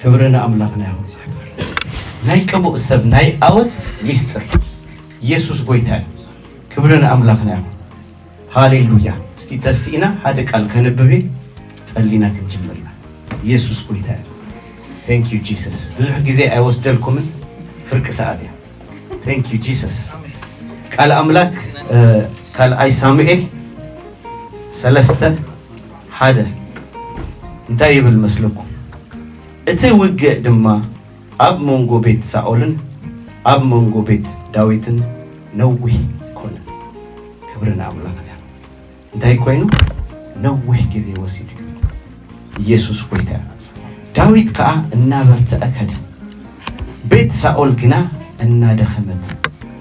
ክብሪ ንኣምላኽና ይኹን። ናይ ቅቡእ ሰብ ናይ ኣወት ሚስጥር ኢየሱስ ጎይታ እዩ። ክብሪ ንኣምላኽና ይኹን። ሃሌሉያ። እስቲ ተስኢና ሓደ ቃል ከንብብ ጸሊና ክንጅምርና። ኢየሱስ ጎይታ እዩ። Thank you Jesus። ብዙሕ ግዜ ኣይወስደልኩምን፣ ፍርቂ ሰዓት እያ። Thank you Jesus። ቃል ኣምላክ ካልኣይ ሳሙኤል ሰለስተ ሓደ እንታይ ይብል መስለኩም? እቲ ውግእ ድማ ኣብ መንጎ ቤት ሳኦልን ኣብ መንጎ ቤት ዳዊትን ነዊህ ኮነ። ክብሪ ንኣምላኽና። እንታይ ኮይኑ? ነዊሕ ግዜ ወሲዱ እዩ። ኢየሱስ ጎይታ። ዳዊት ከኣ እናበርተዐ ከደ፣ ቤት ሳኦል ግና እናደኸመት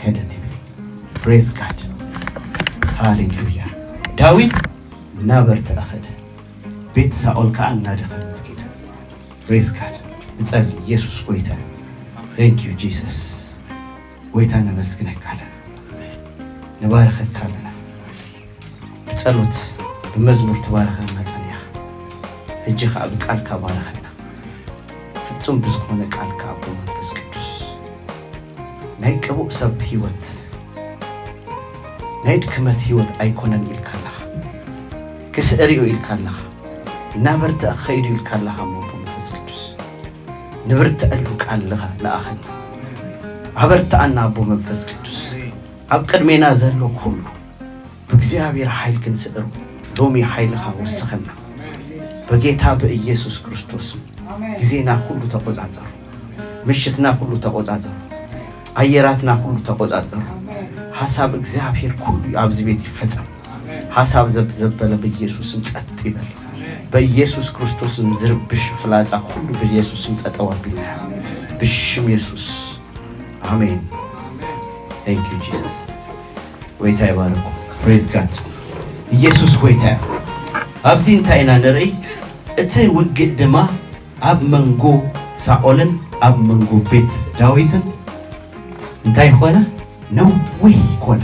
ከደት ይብል። Praise God። ሃሌሉያ። ዳዊት እናበርተዐ ከደ፣ ቤት ሳኦል ከኣ እናደኸመት ከደ። Praise God። ንጸሊ። ኢየሱስ ጎይታ። Thank you Jesus። ጎይታ ነመስግነካ ኣለና፣ ንባረኸካ ኣለና። ብጸሎት ብመዝሙር ትባረኸና ጸኒኻ፣ ሕጂ ኸኣ ብቃልካ ባረኸና። ፍጹም ብዝኾነ ቃልካ ኣቦ መንፈስ ቅዱስ፣ ናይ ቅቡእ ሰብ ህይወት ናይ ድክመት ህይወት ኣይኮነን ኢልካ ኣለኻ። ክስዕር እዩ ኢልካ ኣለኻ። እናበርትዐ ክኸይድ እዩ ኢልካ ኣለኻ እሞ ኣቦ መንፈስ ቅዱስ፣ ንብርትዐሉ ቃል ልኻ ለኣኸና። ኣበርትኣና ኣቦ መንፈስ ቅዱስ። ኣብ ቅድሜና ዘሎ ኩሉ ብእግዚኣብሔር ሓይል ክንስዕሩ ሎሚ ሓይልኻ ወስኸና። በጌታ በኢየሱስ ክርስቶስ ግዜና ኩሉ ተቆጻጸሩ። ምሽትና ኩሉ ተቆጻጸሩ። ኣየራትና ኩሉ ተቆጻጸሩ። ሓሳብ እግዚኣብሔር ኩሉ ኣብዚ ቤት ይፈጸም። ሓሳብ ዘብ ዘበለ በኢየሱስ ስም ጸጥ ይበል። በኢየሱስ ክርስቶስ ስም ዝርብሽ ፍላጻ ኩሉ በኢየሱስ ስም ጠጠው ኣቢልና። ብሽም ኢየሱስ። ኣሜን። Thank you Jesus። ጎይታ ይባረኩ። Praise God። ኢየሱስ ጎይታ እዩ። ኣብዚ እንታይ ኢና ንርኢ? እቲ ውግእ ድማ ኣብ መንጎ ሳኦልን ኣብ መንጎ ቤት ዳዊትን እንታይ ኮነ? ነዊህ ኮነ።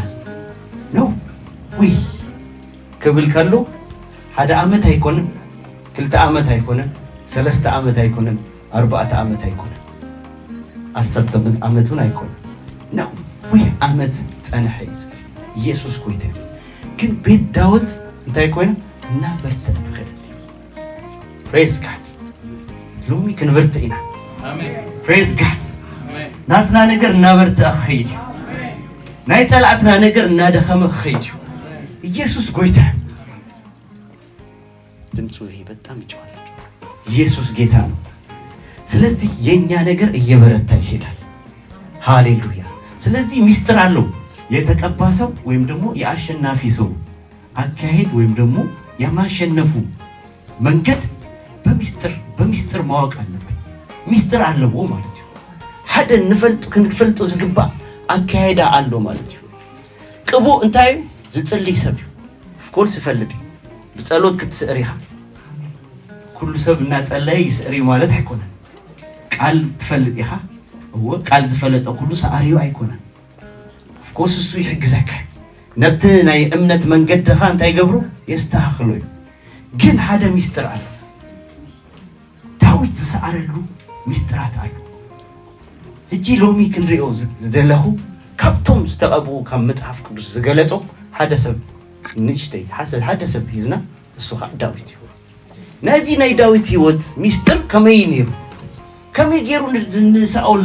ነዊህ ክብል ከሎ ሓደ ዓመት ኣይኮነን፣ ክልተ ዓመት ኣይኮነን፣ ሰለስተ ዓመት ኣይኮነን፣ ኣርባዕተ ዓመት ኣይኮነን፣ ዓሰርተ ዓመት እውን ኣይኮነን። ነዊህ ዓመት ጸንሐ እዩ። ኢየሱስ ጎይታ እዩ። ግን ቤት ዳዊት እንታይ ኮይነ? እናበርተዐ ትኸደ። Praise God። ሎሚ ክንበርትዕ ኢና። Praise God። ናትና ነገር እናበርተዐ ክኸይድ እዩ። ናይ ጸላእትና ነገር እናደኸመ ክኸይድ እዩ። ኢየሱስ ጎይታ እዩ። ድምፁ ይሄ በጣም ይጨዋል። ኢየሱስ ጌታ ነው። ስለዚህ የኛ ነገር እየበረታ ይሄዳል። ሃሌሉያ። ስለዚህ ሚስጥር አለው። የተቀባ ሰው ወይም ደግሞ የአሸናፊ ሰው አካሄድ ወይም ደግሞ የማሸነፉ መንገድ በሚስጥር፣ በሚስጥር ማወቅ አለብን። ሚስጥር ኣለዎ ማለት እዩ። ሓደ ንፈልጡ፣ ክንፈልጡ ዝግባእ ኣካየዳ ኣሎ ማለት እዩ። ቅቡእ እንታይ እዩ? ዝጽልይ ሰብ እዩ። Of course ይፈልጥ እዩ። ብጸሎት ክትስዕር ኢኻ። ኩሉ ሰብ እናጸለየ ይስዕር እዩ ማለት ኣይኮነን። ቃል ትፈልጥ ኢኻ። እወ፣ ቃል ዝፈለጠ ኩሉ ሰዓርዩ ኣይኮነን። Of course እሱ ይሕግዘካ። ነብቲ ናይ እምነት መንገድኻ እንታይ ይገብሩ? የስተኻኽሎ እዩ። ግን ሓደ ሚስጥር ኣሎ። ዳዊት ዝሰዓረሉ ሚስጥራት ኣሎ። ሕጂ ሎሚ ክንሪኦ ዝ-፣ ዝደለኹ ካብቶም ዝተቐብኡ ካብ መጽሓፍ ቅዱስ ዝገለጾ ሓደ ሰብ ንእሽተይ ሓሰ-፣ ሓደ ሰብ ሒዝና፣ እሱ ኸዓ ዳዊት እዩ። ነዚ ናይ ዳዊት ህይወት ሚስጥር ከመይ እዩ ነይሩ? ከመይ ገይሩ ን-፣ ንሳኦል፣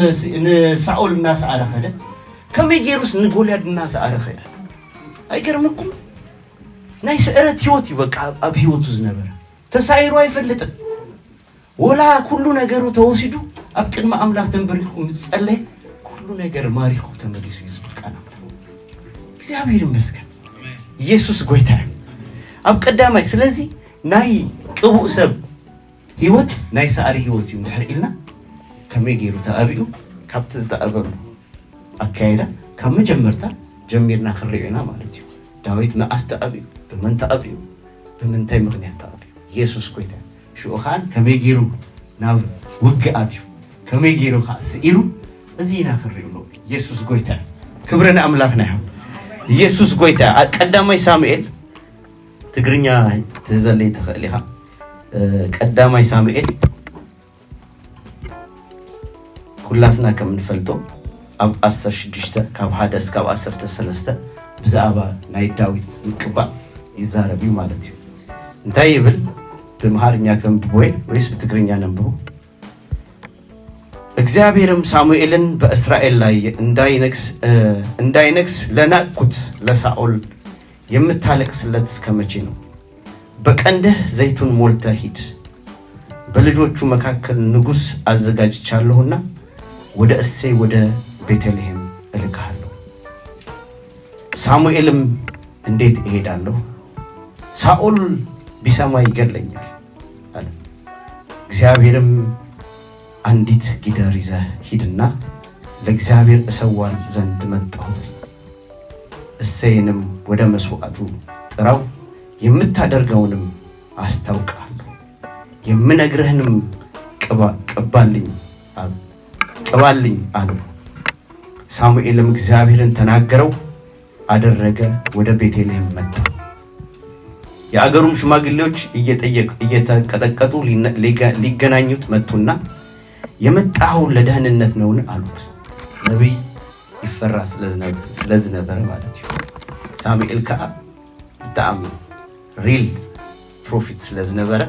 ንሳኦል እናሰዓረ ኸደ? ከመይ ገይሩስ ንጎልያድ እናሰዓረ ኸደ? ኣይገርመኩም? ናይ ስዕረት ህይወት እዩ በቃ ኣብ፣ ኣብ ህይወቱ ዝነበረ። ተሳኢሩ ኣይፈልጥን። ወላ ኩሉ ነገሩ ተወሲዱ ኣብ ቅድሚ ኣምላኽ ተንበሪኹ ምስ ጸለየ ኩሉ ነገር ማሪኹ ተመሊሱ እዩ ዝብል ቃል ኣምላኽ። እግዚኣብሔር ይመስገን። ኢየሱስ ጎይታ እዩ። ኣብ ቀዳማይ፣ ስለዚ ናይ ቅቡእ ሰብ ህይወት ናይ ሰዓሪ ህይወት እዩ እንድሕር ኢልና፣ ከመይ ገይሩ ተቐቢኡ? ካብቲ ዝተቐበሉ ኣካይዳ ካብ መጀመርታ ጀሚርና ክንሪኦ ኢና ማለት እዩ። ዳዊት መኣስ ተቐቢኡ፣ ብመን ተቐቢኡ፣ ብምንታይ ምኽንያት ተቐቢኡ? ኢየሱስ ጎይታ። ሽኡ ኸኣ ከመይ ገይሩ ናብ ውግእ ኣትዩ፣ ከመይ ገይሩ ኸኣ ስኢሩ፣ እዚ ኢና ክንሪኦ ኣሎ። ኢየሱስ ጎይታ። ክብሪ ንኣምላኽና ይኹን። ኢየሱስ ጎይታ። ኣ-፣ ቀዳማይ ሳሙኤል፣ ትግርኛ ትህዘለይ ትኽእል ኢኻ። እ፣ ቀዳማይ ሳሙኤል ኩላትና ከም እንፈልጦ ኣብ ዓሰርተ ሽዱሽተ ካብ ሓደ እስካብ ዓሰርተ ሰለስተ ብዛዕባ ናይ ዳዊት ምቅባእ ይዛረብ እዩ ማለት እዩ። እንታይ ይብል? ብምሃርኛ ከንብቦ ወይስ ብትግርኛ ነንብቦ? እግዚአብሔርም ሳሙኤልን በእስራኤል ላይ እንዳይነግስ እንዳይነግስ ለናቅኩት ለሳኦል የምታለቅስለት እስከ መቼ ነው? በቀንድህ ዘይቱን ሞልተህ ሂድ፣ በልጆቹ መካከል ንጉሥ አዘጋጅቻለሁና ወደ እሴይ ወደ ቤተልሔም እልክሃለሁ። ሳሙኤልም እንዴት እሄዳለሁ? ሳኦል ቢሰማ ይገድለኛል አለ። እግዚአብሔርም አንዲት ጊደር ይዘህ ሂድና ለእግዚአብሔር እሰዋ ዘንድ መጣሁ፣ እሴይንም ወደ መስዋዕቱ ጥራው፣ የምታደርገውንም አስታውቅሃለሁ፣ የምነግርህንም ቅባ- ቅባልኝ አሉ። ቅባልኝ አሉ። ሳሙኤልም እግዚአብሔርን ተናገረው፣ አደረገ፣ ወደ ቤተልሔም መጣ። የአገሩም ሽማግሌዎች እየጠየቅ እየተቀጠቀጡ ሊነ- ሊገ- ሊገናኙት መጡና የመጣኸው ለደህንነት ነውን አሉት። ነቢይ ይፈራ ስለዝነ- ስለዝነበረ ማለት እዩ። ሳሙኤል ከዓ ብጣዕሚ ሪል ፕሮፊት ስለዝነበረ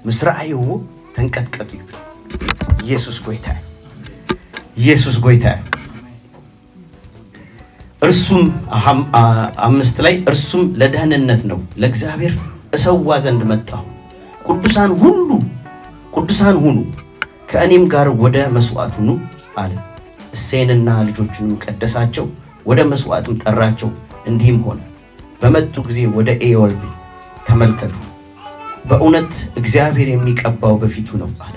ምስ ረኣይዎ ተንቀጥቀጡ ይብል። ኢየሱስ ጎይታ እዩ። ኢየሱስ ጎይታ እዩ። እርሱም አሃም- አ- አምስት ላይ እርሱም ለደህንነት ነው ለእግዚአብሔር እሰዋ ዘንድ መጣሁ። ቅዱሳን ሁሉ ቅዱሳን ሁኑ፣ ከእኔም ጋር ወደ መስዋዕቱ ኑ አለ። እሴይንና ልጆቹንም ቀደሳቸው፣ ወደ መስዋዕትም ጠራቸው። እንዲህም ሆነ በመጡ ጊዜ ወደ ኤዮልቢ ተመልከቱ፣ በእውነት እግዚአብሔር የሚቀባው በፊቱ ነው አለ።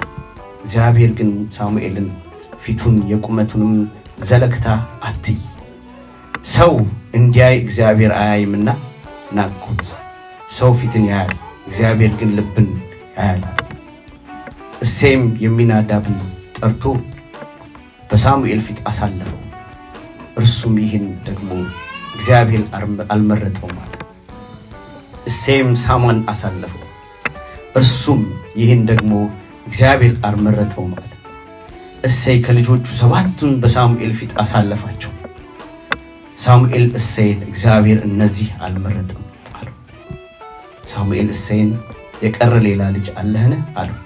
እግዚአብሔር ግን ሳሙኤልን ፊቱን የቁመቱንም ዘለግታ አትይ፣ ሰው እንዲያይ እግዚአብሔር አያይምና ናቅሁት። ሰው ፊትን ያያል፣ እግዚአብሔር ግን ልብን ያያል። እሴይም አሚናዳብን ጠርቶ በሳሙኤል ፊት አሳለፈው። እርሱም ይህን ደግሞ እግዚአብሔር አልመረጠውም አለ። እሴይም ሳማን አሳለፈው። እርሱም ይህን ደግሞ እግዚአብሔር አልመረጠውም አለ። እሴይ ከልጆቹ ሰባቱን በሳሙኤል ፊት አሳለፋቸው። ሳሙኤል እሴይን እግዚአብሔር እነዚህ አልመረጠም አለው። ሳሙኤል እሴይን የቀረ ሌላ ልጅ አለህን አለው።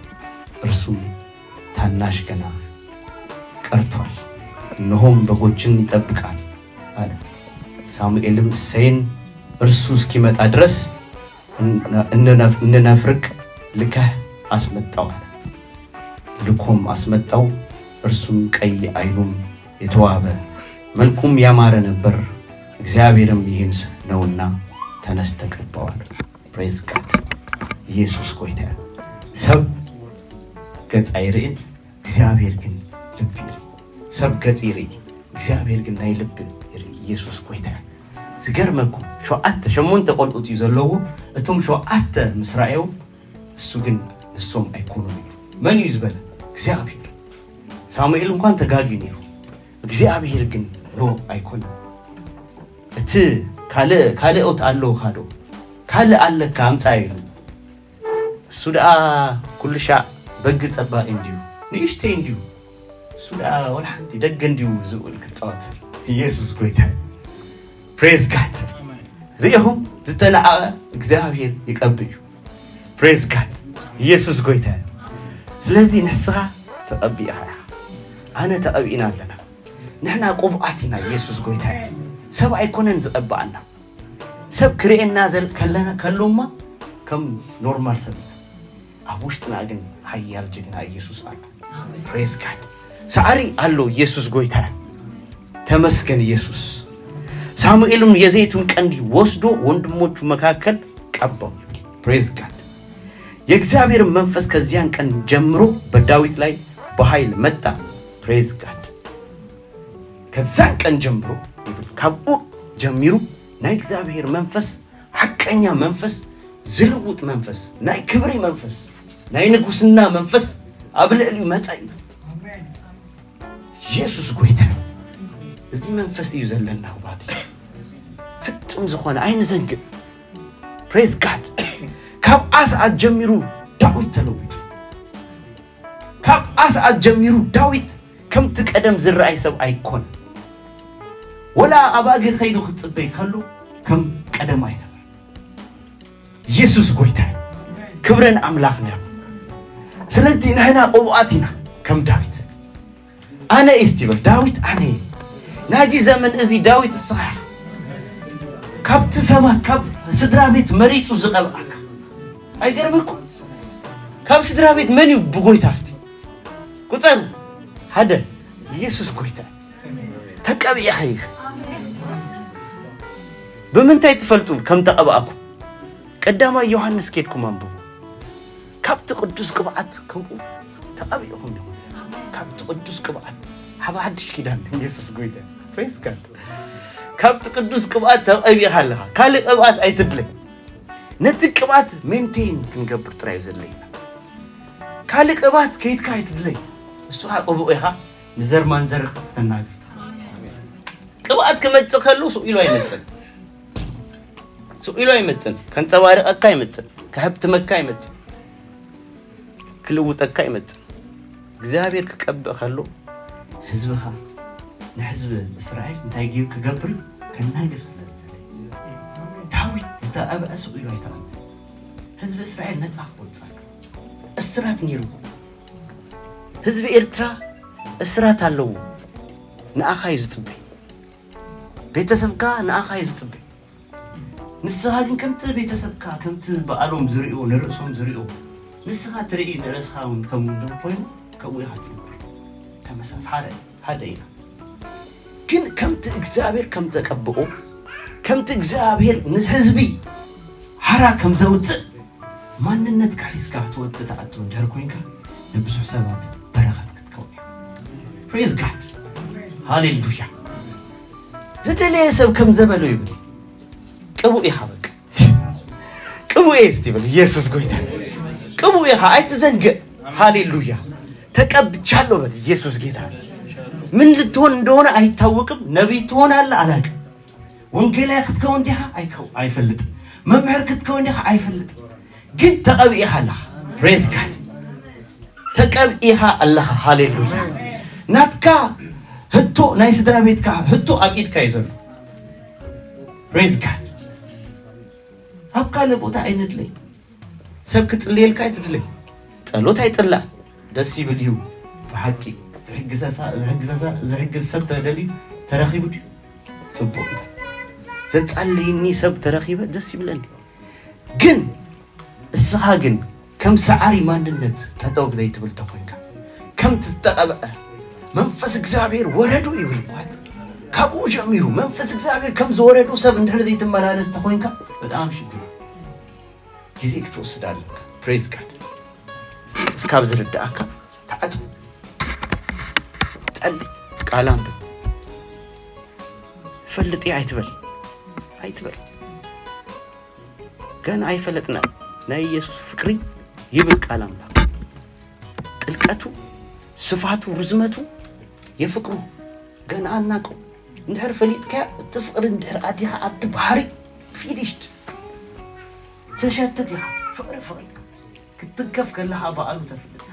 እርሱም ታናሽ ገና ቀርቷል፣ እነሆም በጎችን ይጠብቃል አለ። ሳሙኤልም እሴይን እርሱ እስኪመጣ ድረስ እንነፍርቅ ልከህ አስመጣው አለ። ልኮም አስመጣው። እርሱም ቀይ ዓይኑም የተዋበ መልኩም ያማረ ነበር። እግዚአብሔርም ይህን ነውና ተነስ ተቀባው አለ። ፕሬዝ ጋድ። ኢየሱስ ጎይታ። ሰብ ገጽ ኣይርእን፣ እግዚኣብሔር ግን ልቢ ይርኢ። ሰብ ገጽ ይርኢ፣ እግዚኣብሔር ግን ናይ ልቢ ይርኢ። ኢየሱስ ጎይታ። ዝገርመኩም ሸውዓተ ሸሞንተ ቆልዑት እዩ ዘለዎ። እቶም ሸውዓተ ምስ ረኣዮም እሱ ግን ንሶም ኣይኮኑን እዩ። መን እዩ ዝበለ? እግዚኣብሔር። ሳሙኤል እንኳን ተጋግዩ ነይሩ፣ እግዚኣብሔር ግን ኖ ኣይኮነን። እቲ ካልእ ካልኦት ኣለውኻ ዶ? ካልእ ኣለካ ኣምጻ ኢሉ። እሱ ደኣ ኩሉ ሻዕ በግ ጠባቂ እንድዩ፣ ንእሽተይ እንድዩ። እሱ ደኣ ወላ ሓንቲ ደገ እንድዩ ዝውዕል ክጻወት። ኢየሱስ ጎይታ። ፕሬዝ ጋድ። ርኢኹም ዝተነዓቐ እግዚኣብሔር ይቀብእ እዩ። ፕሬዝ ጋድ። ኢየሱስ ጎይታ እዩ። ስለዚ ንስኻ ተቐቢእኻ ኢኻ። ኣነ ተቐቢእና ኣለና። ንሕና ቅቡኣት ኢና። ኢየሱስ ጎይታ እዩ። ሰብ ኣይኮነን ዝቐብኣና። ሰብ ክርእየና ዘል- ከለና ከሎማ ከም ኖርማል ሰብ ኢና። ኣብ ውሽጥና ግን ሓያል ጅግና ኢየሱስ ኣሎ። ፕሬዝ ጋድ። ሳዕሪ ኣሎ። ኢየሱስ ጎይታ። ተመስገን ኢየሱስ። ሳሙኤልም የዘይቱን ቀንዲ ወስዶ ወንድሞቹ መካከል ቀባው። ፕሬዝ ጋድ። የእግዚአብሔር መንፈስ ከዚያን ቀን ጀምሮ በዳዊት ላይ በኃይል መጣ። ፕሬዝ ጋድ። ከዛን ቀን ጀምሮ ይብል፣ ካብኡ ጀሚሩ ናይ እግዚኣብሔር መንፈስ፣ ሓቀኛ መንፈስ፣ ዝልውጥ መንፈስ፣ ናይ ክብሪ መንፈስ፣ ናይ ንጉስና መንፈስ ኣብ ልዕሊኡ መጸ እዩ። ኢየሱስ ጎይታ። እዚ መንፈስ እዩ ዘለና ኣሕዋት። ፍጹም ዝኾነ ኣይንዘንግዕ። ፕሬዝ ጋድ። ካብ ኣ ሰዓት ጀሚሩ ዳዊት ተለዊጡ። ካብ ኣ ሰዓት ጀሚሩ ዳዊት ከምቲ ቀደም ዝረኣይ ሰብ ኣይኮን። ወላ ኣብ ኣግሪ ከይዱ ክጽበይ ከሎ ከም ቀደም ኣይነበር። ኢየሱስ ጎይታ እዩ። ክብረን ኣምላኽ ነሩ። ስለዚ ንሕና ቅቡኣት ኢና ከም ዳዊት። ኣነ እስቲ በል ዳዊት ኣነ እየ። ናይዚ ዘመን እዚ ዳዊት እስኻ ኢኻ። ካብቲ ሰባት ካብ ስድራ ቤት መሪጹ ዝቐብኣካ። ኣይገርመኩም? ካብ ስድራ ቤት መን እዩ ብጎይታ እስቲ? ቁጸሩ። ሓደ ኢየሱስ ጎይታ። ተቀብኤ ኸይኽ። ብምንታይ ትፈልጡ ከም ተቐብኣኩም? ቀዳማይ ዮሃንስ ኬድኩም ኣንብቡ። ካብቲ ቅዱስ ቅብኣት ከምኡ ተቐቢእኹም ዲኹም? ካብቲ ቅዱስ ቅብኣት ኣብ ሓድሽ ኪዳን ኢየሱስ ጎይታ። Praise God። ካብቲ ቅዱስ ቅብኣት ተቐቢእኻ ኣለኻ። ካልእ ቅብኣት ኣይትድለይ። ነቲ ቅብኣት ሜንቴን ክንገብር ጥራይ እዩ ዘድለየና። ካልእ ቅብኣት ከይድካ ኣይትድለይ። ንስኻ ቅቡእ ኢኻ፣ ንዘር ማንዘርካ ከተናግፍ ትኽእል። ቅብኣት ክመጽእ ከሎ ሱቕ ኢሉ ኣይመጽን። ሱቕ ኢሉ ኣይመጽን። ከንጸባርቐካ ኣይመጽን። ከሀብትመካ ኣይመጽን። ክልውጠካ ኣይመጽን። እግዚኣብሔር ክቀብእ ከሎ ህዝብኻ ንህዝቢ እስራኤል እንታይ ገይሩ ክገብር እዩ? ከናግፍ ስለ ዝደለየ። ዳዊት ዝተቐብአ ሱቕ ኢሉ ኣይተቐብአን። ህዝቢ እስራኤል ነጻ ክወጽእ ኣለዎ። እስራት ነይርዎ። ህዝቢ ኤርትራ እስራት ኣለዎ። ንኣኻ እዩ ዝጽበይ። ቤተሰብካ ንኣኻ እዩ ዝጽበይ። ንስኻ ግን ከምቲ ቤተሰብካ ከምቲ በዓሎም ዝርእዮ ንርእሶም ዝርእዮ ንስኻ ትርኢ ንርእስኻ እውን ከም እንደ ኮይኑ ከምኡ ኢኻ ትነብር። ተመሳስ ሓደ ሓደ ኢና። ግን ከምቲ እግዚኣብሔር ከም ዘቀብኦ ከምቲ እግዚኣብሔር ንህዝቢ ሓራ ከም ዘውፅእ ማንነትካ ሒዝካ ክትወፅእ ትኣቱ እንድሕር ኮይንካ ንብዙሕ ሰባት በረኸት ክትከውን ኢኻ። Praise God። ሃሌሉያ። ዝደለየ ሰብ ከም ዘበሎ ይብል። ቅቡእ ኢኻ በቃ። ቅቡእ እስቲ በል ኢየሱስ ጎይታ። ቅቡእ ኢኻ ኣይትዘንግዕ። ሃሌሉያ። ተቀብቻለሁ በል ኢየሱስ ጌታ። ምን ልትሆን እንደሆነ አይታወቅም። ነቢይ ትሆናለህ አላውቅም። ወንጌላዊ ክትከውን ዲኻ ኣይከው- ኣይፈልጥ። መምህር ክትከውን ዲኻ ኣይፈልጥ። ግን ተቀብኢኻ ኣለኻ። Praise God። ተቀብኢኻ ኣለኻ። ሃሌሉያ። ናትካ ህቶ ናይ ስድራ ቤትካ ህቶ ኣብ ኢድካ እዩ ዘሎ። Praise God። ኣብ ካልእ ቦታ ኣይነድለይ። ሰብ ክጽልየልካ ኣይትድለይ። ጸሎት ኣይጽላእ። ደስ ይብል እዩ። ብሓቂ ዝሕግዘሳ- ዝሕግዘሳ- ዝሕግዝ ሰብ ተደልዩ ተረኺቡ ድዩ? ጽቡቕ። ዘጻልይኒ ሰብ ተረኺበ ደስ ይብለኒ። ግን እስኻ ግን ከም ሰዓሪ ማንነት ጠጠው ዘይትብል ተኾይንካ፣ ከም ዝተቐብአ መንፈስ እግዚኣብሔር ወረዱ ይብል እኳ። ካብኡ ጀሚሩ መንፈስ እግዚኣብሔር ከም ዝወረዱ ሰብ እንድሕር ዘይትመላለስ ተኾይንካ፣ በጣም ሽግር ግዜ ክትወስድ ኣለካ። Praise God። እስካብ ዝርድኣካ ተዓጽ፣ ጸሊ፣ ቃል ኣንብብ። ፈልጥ እየ ኣይትበል፣ ኣይትበል። ገና ኣይፈለጥናን ናይ ኢየሱስ ፍቅሪ ይብል ቃል ኣምላኽ። ጥልቀቱ፣ ስፋቱ፣ ርዝመቱ፣ የፍቅሩ ገና ኣናቀው። እንድሕር ፈሊጥካ እቲ ፍቅሪ እንድሕር ኣቲኻ ኣብቲ ባህሪ ፊኒሽድ ትሸትት ኢኻ። ፍቅሪ ፍቅሪ ክትትንከፍ ከለኻ በዓሉ ተፍልጥ።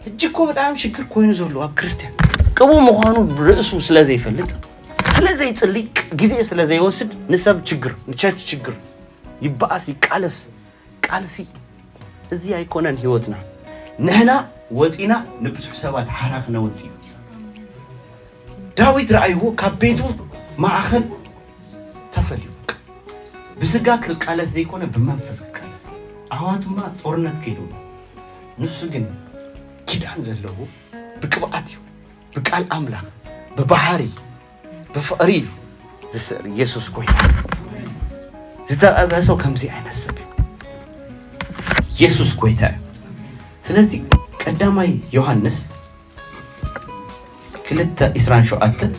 ሕጂ እኮ በጣም ሽግር ኮይኑ ዘሎ ኣብ ክርስቲያን ቅቡእ ምዃኑ ርእሱ ስለ ዘይፈልጥ ስለ ዘይጽሊ ግዜ ስለ ዘይወስድ ንሰብ ችግር ንቸርች ችግር ይበኣስ ይቃለስ። ቃልሲ እዚ ኣይኮነን ህይወትና። ንሕና ወፂና ንብዙሕ ሰባት ሓራ ክነወፅ እዩ። ዳዊት ረኣይዎ ካብ ቤቱ ማእኸል ተፈልዩ ብስጋ ክቃለስ ዘይኮነ ብመንፈስ ክቃለስ። ኣሕዋቱማ ጦርነት ከይዱ ንሱ ግን ኪዳን ዘለዎ ብቅብኣት እዩ። ብቃል ኣምላኽ ብባህሪ ብፍቕሪ እዩ ዝስዕር። ኢየሱስ ጎይታ። ዝተቐብአ ሰው ከምዚ ዓይነት ሰብ እዩ። ኢየሱስ ጎይታ እዩ። ስለዚ ቀዳማይ ዮሃንስ ክልተ ዒስራን ሸውዓተን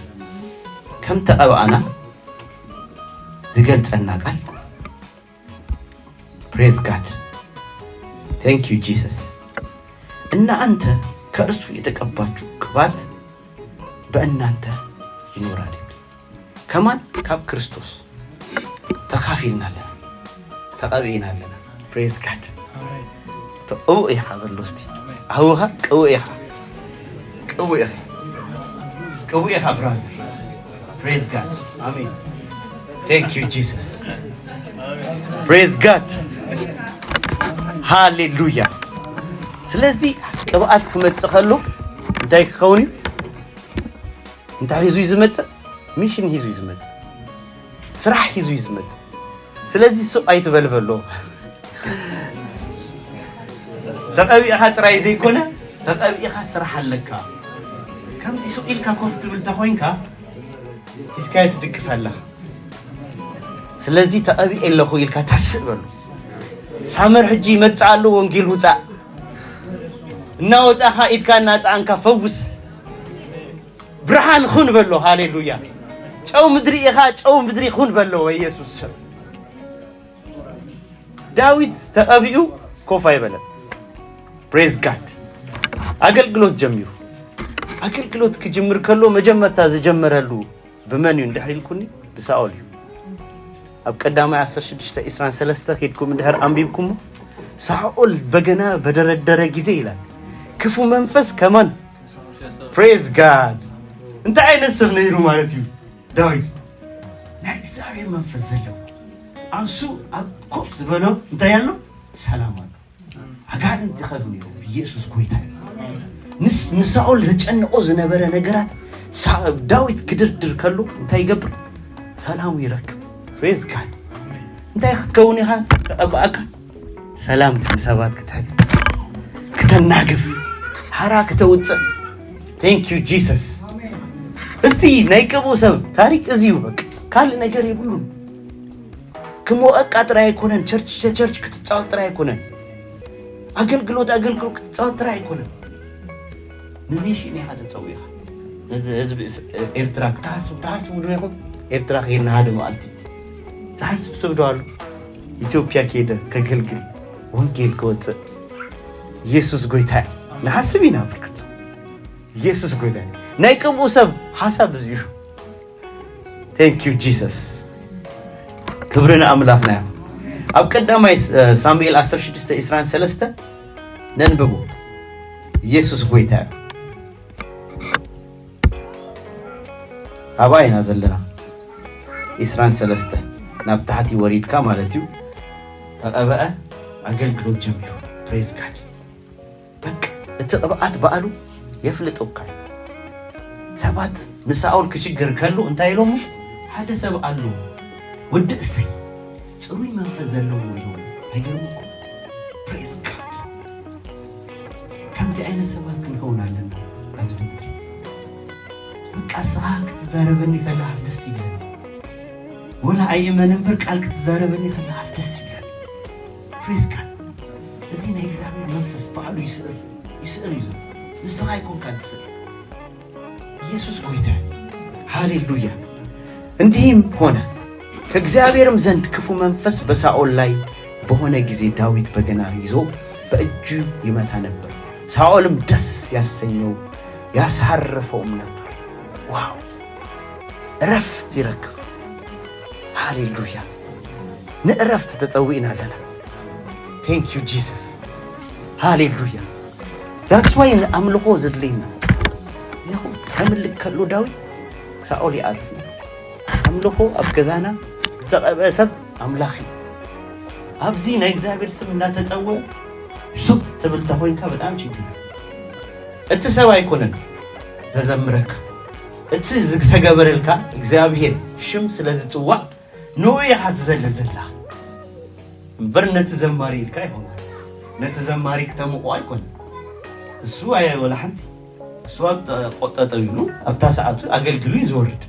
ከም ተቐብኣና ዝገልጸልና ቃል። Praise God። Thank you Jesus። እናንተ ከእርሱ የተቀባችሁ ቅባት በእናንተ ይኖራል። ከማን ካብ ክርስቶስ ተካፊልና ኣለና፣ ተቐቢእና ኣለና። Praise God። ቅቡእ ኢኻ በሎ እስቲ። ኣውኻ ቅቡእ ኢኻ። ቅቡእ ኢኻ፣ ቅቡእ ኢኻ brother። Praise God. ኣሜን። Thank you Jesus. Praise God. ሃሌሉያ። ስለዚ ቅብኣት ክመጽእ ከሎ እንታይ ክኸውን እዩ? እንታይ ሒዙ እዩ ዝመጽእ? ሚሽን ሒዙ እዩ ዝመጽእ። ስራሕ ሒዙ እዩ ዝመጽእ። ስለዚ ሱቕ ኣይትበል በሎ። ተቐቢእኻ ጥራይ ዘይኮነ፣ ተቐቢእኻ ስራሕ ኣለካ። ከምዚ ሱቕ ኢልካ ኮፍ ትብል ተኾይንካ፣ ሒዝካዮ ትድቅስ ኣለኻ። ስለዚ ተቐቢኤ ኣለኹ ኢልካ ተስእ በሉ። ሳመር ሕጂ ይመጽእ ኣሎ፣ ወንጌል ውጻእ። እናወጻኻ ኢድካ እናጸዓንካ ፈውስ። ብርሃን ኹን በሎ። ሃሌሉያ። ጨው ምድሪ ኢኻ፣ ጨው ምድሪ ኹን በሎ በኢየሱስ ስም። ዳዊት ተቐቢኡ ኮፍ ኣይበለን። Praise God። ኣገልግሎት ጀሚሩ። ኣገልግሎት ክጅምር ከሎ መጀመርታ ዝጀመረሉ ብመን እዩ እንድሕር ኢልኩኒ፣ ብሳኦል እዩ። ኣብ ቀዳማይ ዓሰርተ ሽዱሽተ ዕስራን ሰለስተ ከይድኩም እንድሕር ኣንቢብኩሞ፣ ሳኦል በገና በደረደረ ጊዜ ይላል፣ ክፉ መንፈስ ከማን። Praise God። እንታይ ዓይነት ሰብ ነይሩ ማለት እዩ? ዳዊት ናይ እግዚኣብሔር መንፈስ ዘለዎ፣ ኣብሱ ኣብ ኮፍ ዝበሎ እንታይ ኣሎ? ሰላም ኣሎ። ኣጋንንቲ ይኸዱ ነይሩ። ኢየሱስ ጎይታ እዩ። ንስ ንሳኦል ዘጨንቆ ዝነበረ ነገራት ሳ- ዳዊት ክድርድር ከሎ እንታይ ይገብር? ሰላሙ ይረክብ። Praise God። እንታይ ክትከውን ኢኻ? ተቐባእካ ሰላም ንሰባት ክትሕብ፣ ክተናግፍ፣ ሓራ ክተውፅእ። Thank you Jesus። እስቲ ናይ ቅቡእ ሰብ ታሪክ እዚ እዩ። በቃ ካልእ ነገር የብሉን። ክሞቐቃ ጥራይ ኣይኮነን፣ ቸርች ቸርች ክትፃወት ጥራይ ኣይኮነን፣ ኣገልግሎት ኣገልግሎት ክትፃወት ጥራይ ኣይኮነን። ንኔሽን ኢኻ ተፀዊኻ። ነዚ ህዝቢ እስ- ኤርትራ ክትሓስብ ትሓስቡ ዶ ኢኹም? ኤርትራ ከይድና ሓደ መዓልቲ ዝሓስብ ሰብ ዶ ኣሎ? ኢትዮጵያ ከይደ ከገልግል ወንጌል ክወፅእ ኢየሱስ ጎይታ እዩ። ንሓስብ ኢና ብርግፅ። ኢየሱስ ጎይታ እዩ። ናይ ቅቡእ ሰብ ሓሳብ እዚ እዩ። Thank you Jesus። ክብሪ ንኣምላኽና እዩ። ኣብ ቀዳማይ ስ- ሳሙኤል ዓሰርተ ሽዱሽተ ዕስራን ሰለስተ ነንብቦ። ኢየሱስ ጎይታ እዩ። ኣባይ ኢና ዘለና። ዕስራን ሰለስተ ናብ ታሕቲ ወሪድካ ማለት እዩ። ተቐበአ፣ ኣገልግሎት ጀሚሩ። Praise God። በቃ እቲ ቅብኣት በዓሉ የፍልጠካ እዩ። ሰባት ንሳኦል ክሽገር ከሎ እንታይ ኢሎሞ? ሓደ ሰብ ኣሎ፣ ወዲ እሰይ፣ ጽሩይ መንፈስ ዘለዎ ኢሎሞ። ኣይገርምኩም? Praise God። ከምዚ ዓይነት ሰባት ክንከውን ኣለና ኣብዚ ምድሪ። በቃ እስኻ ክትዛረበኒ ከለኻስ ደስ ይብለኒ። ወላ ኣይእመን እምበር ቃል ክትዛረበኒ ከለኻስ ደስ ይብለኒ። Praise God። እዚ ናይ እግዚኣብሔር መንፈስ ባዕሉ ይስዕር፣ ይስዕር እዩ ዘሎ። ንስኻ ኣይኮንካን ትስዕር። ኢየሱስ ጎይታ። ሃሌሉያ። እንዲህም ሆነ ከእግዚአብሔርም ዘንድ ክፉ መንፈስ በሳኦል ላይ በሆነ ጊዜ ዳዊት በገና ይዞ በእጁ ይመታ ነበር። ሳኦልም ደስ ያሰኘው ያሳርፈውም ነበር። ዋው! እረፍት ይረክብ። ሃሌሉያ። ንእረፍት ተጸዊእና ኣለና። Thank you Jesus። ሃሌሉያ። That's why ንኣምልኾ ዘድልየና። ይኹን ከምልክ ከሎ ዳዊት ሳኦል ይኣርፍ ነይሩ። ኣምልኾ ኣብ ገዛና ዝተቐብአ ሰብ ኣምላኽ እዩ። ኣብዚ ናይ እግዚኣብሔር ስም እናተጸወ ሱቅ ትብል ተኾይንካ በጣም ችግር እዩ። እቲ ሰብ ኣይኮነን ዘዘምረካ፣ እቲ ዝተገበረልካ እግዚኣብሔር ሽም ስለ ዝጽዋዕ ንኡ ኢኻ ትዘልል ዘላ እምበር ነቲ ዘማሪ ኢልካ ኣይኮነ። ነቲ ዘማሪ ክተምቆ ኣይኮነ። እሱ ኣየ ወላ ሓንቲ እሱ ኣብ ጠ- ጠጠው ኢሉ ኣብታ ሰዓቱ ኣገልግሉ እዩ ዝወርድ።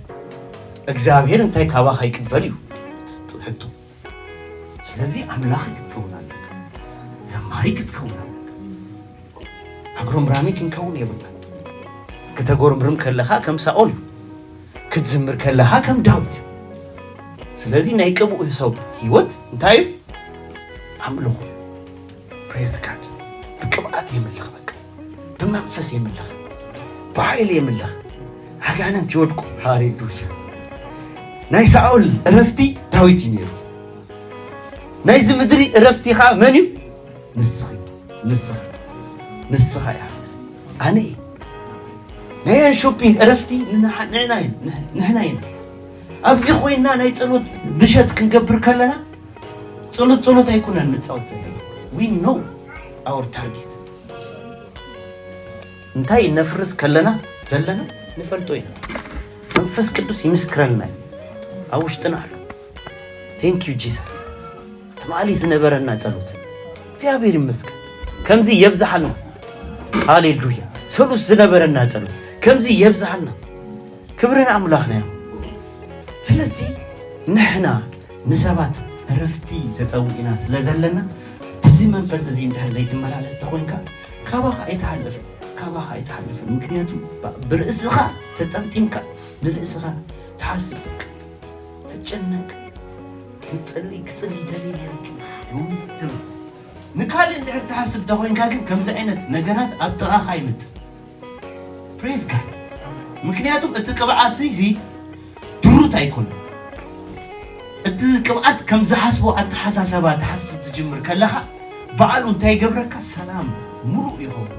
እግዚኣብሔር እንታይ ካባኻ ይቅበል እዩ እቲ ሕቶ። ስለዚ ኣምላኺ ክትከውን ኣለካ፣ ዘማሪ ክትከውን ኣለካ። ኣግሮምራሚ ክንከውን የብልና። ክተጎርምርም ከለኻ ከም ሳኦል እዩ፣ ክትዝምር ከለኻ ከም ዳዊት እዩ። ስለዚ ናይ ቅቡእ ሰብ ህይወት እንታይ እዩ? ኣምልኾ። Praise God። ብቅብኣት የምልኽ፣ በቃ ብመንፈስ የምልኽ፣ ብሓይሊ የምልኽ። ኣጋንንት ይወድቁ። ሃሌሉያ። ናይ ሳኦል እረፍቲ ዳዊት እዩ ነይሩ። ናይዚ ምድሪ እረፍቲ ኸዓ መን እዩ? ንስኺ፣ ንስኻ፣ ንስኻ እያ። ኣነ እየ። ናይ ኦንሾፒንግ እረፍቲ ንና- ንሕና ኢና። ንሕ- ንሕና ኢና። ኣብዚ ኮይና ናይ ጸሎት ብሸት ክንገብር ከለና ጸሎት ጸሎት ኣይኮነን ንጻወት ዘለና። We know our target እንታይ ነፍርስ ከለና ዘለና ንፈልጦ ኢና። መንፈስ ቅዱስ ይምስክረልና እዩ። ኣብ ውሽጥና ኣሎ። Thank you Jesus። ትማሊ ዝነበረና ጸሎት እግዚኣብሔር ይመስገን። ከምዚ የብዝሓልና። ሃሌሉያ። ሰሉስ ዝነበረና ጸሎት ከምዚ የብዝሓልና። ክብሪ ንኣምላኽና ይኹን። ስለዚ ንሕና ንሰባት እረፍቲ ተጸዊዕና ስለ ዘለና፣ በዚ መንፈስ እዚ እንድሕር ዘይትመላለስ ተኾይንካ፣ ካባኻ ኣይትሓልፍን፣ ካባኻ ኣይትሓልፍን። ምክንያቱ ብ- ብርእስኻ ተጠምጢምካ ንርእስኻ ትሓስብ፣ ትጨነቅ፣ ክጽሊ ክጽሊ ደሊ ነርክ ትብል። ንካልእ እንድሕር ትሓስብ ተኾይንካ ግን ከምዚ ዓይነት ነገራት ኣብ ጥቓኻ ይመጽእ። Praise God። ምክንያቱም እቲ ቅብኣት እዚ ድሩት ኣይኮነን። እቲ ቅብኣት ከም ዝሓስቦ ኣተሓሳሰባ ትሓስብ ትጅምር ከለኻ ባዕሉ እንታይ ይገብረካ? ሰላም ሙሉእ ይኸውን።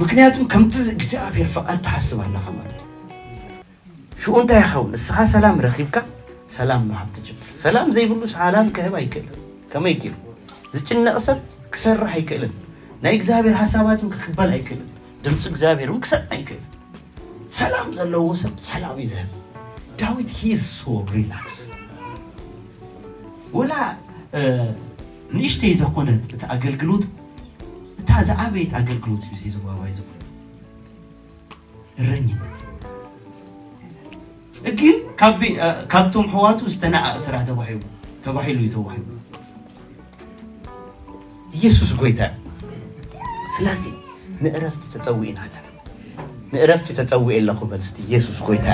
ምክንያቱም ከምቲ እግዚኣብሔር ፍቓድ ትሓስብ ኣለኻ ማለት እዩ። ሽኡ እንታይ ይኸውን? እስኻ ሰላም ረኺብካ ሰላም ምሃብ ትጅምር። ሰላም ዘይብሉ ሰላም ክህብ ኣይክእልን። ከመይ ገይሩ? ዝጭነቕ ሰብ ክሰርሕ ኣይክእልን። ናይ እግዚኣብሔር ሓሳባት እውን ክቅበል ኣይክእልን። ድምፂ እግዚኣብሔር እውን ክሰምዕ ኣይክእልን። ሰላም ዘለዎ ሰብ ሰላም እዩ ዝህብ። ዳዊት he is so relax። ወላ ንእሽተይ ዝኾነት እቲ ኣገልግሎት እታ ዝዓበየት ኣገልግሎት እዩ ሒዝዋ ዝብል እረኝነት ግን ካብቶም ሕዋቱ ዝተናኣ ስራሕ ተባሂሉ ተባሂሉ እዩ ተባሂሉ። ኢየሱስ ጎይታ። ስለዚ ንእረፍቲ ተጸዊእና ኣለና። ንእረፍቲ ተጸዊኤ ኣለኹ በል እስቲ። ኢየሱስ ጎይታ።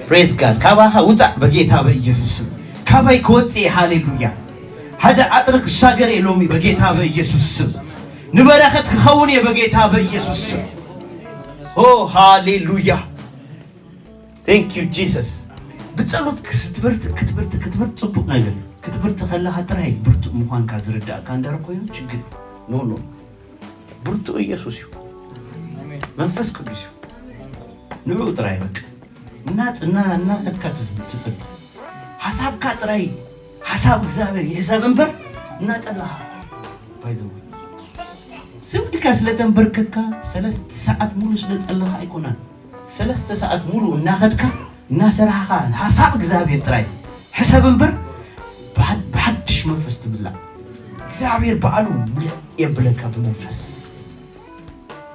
Praise God። ካባኻ ውጻእ በጌታ በኢየሱስ ስም። ካባይ ክወጽእ እየ። ሃሌሉያ። ሓደ ዓጥሪ ክሳገር እየ ሎሚ በጌታ በኢየሱስ ስም። ንበረኸት ክኸውን እየ በጌታ በኢየሱስ ስም። ኦ ሃሌሉያ። Thank you Jesus። ብጸሎት ክትብርት ክትብርት ክትብርት ጽቡቅ ነገር ክትብርት ከለኻ ጥራይ ብርቱእ ምዃንካ ዝርዳእካ እንዳር ኮይኑ ችግር ኖ ኖ ብርቱእ ኢየሱስ እዩ። መንፈስ ቅዱስ እዩ። ንዑ ጥራይ በቃ እና እና እናተካ ትጽል ሓሳብካ ጥራይ ሓሳብ እግዚኣብሔር ይሕሰብ እምበር እናጠላኻ ባይዘው ዝም ኢልካ ስለተንበርከካ ሰለስተ ሰዓት ሙሉ ስለጸለኻ ኣይኮናን። ሰለስተ ሰዓት ሙሉ እናኸድካ እናሰራሕኻ ሓሳብ እግዚኣብሔር ጥራይ ሕሰብ እምበር ብሓድሽ መንፈስ ትምላእ እግዚኣብሔር በዓሉ ምልእ የብለካ ብመንፈስ።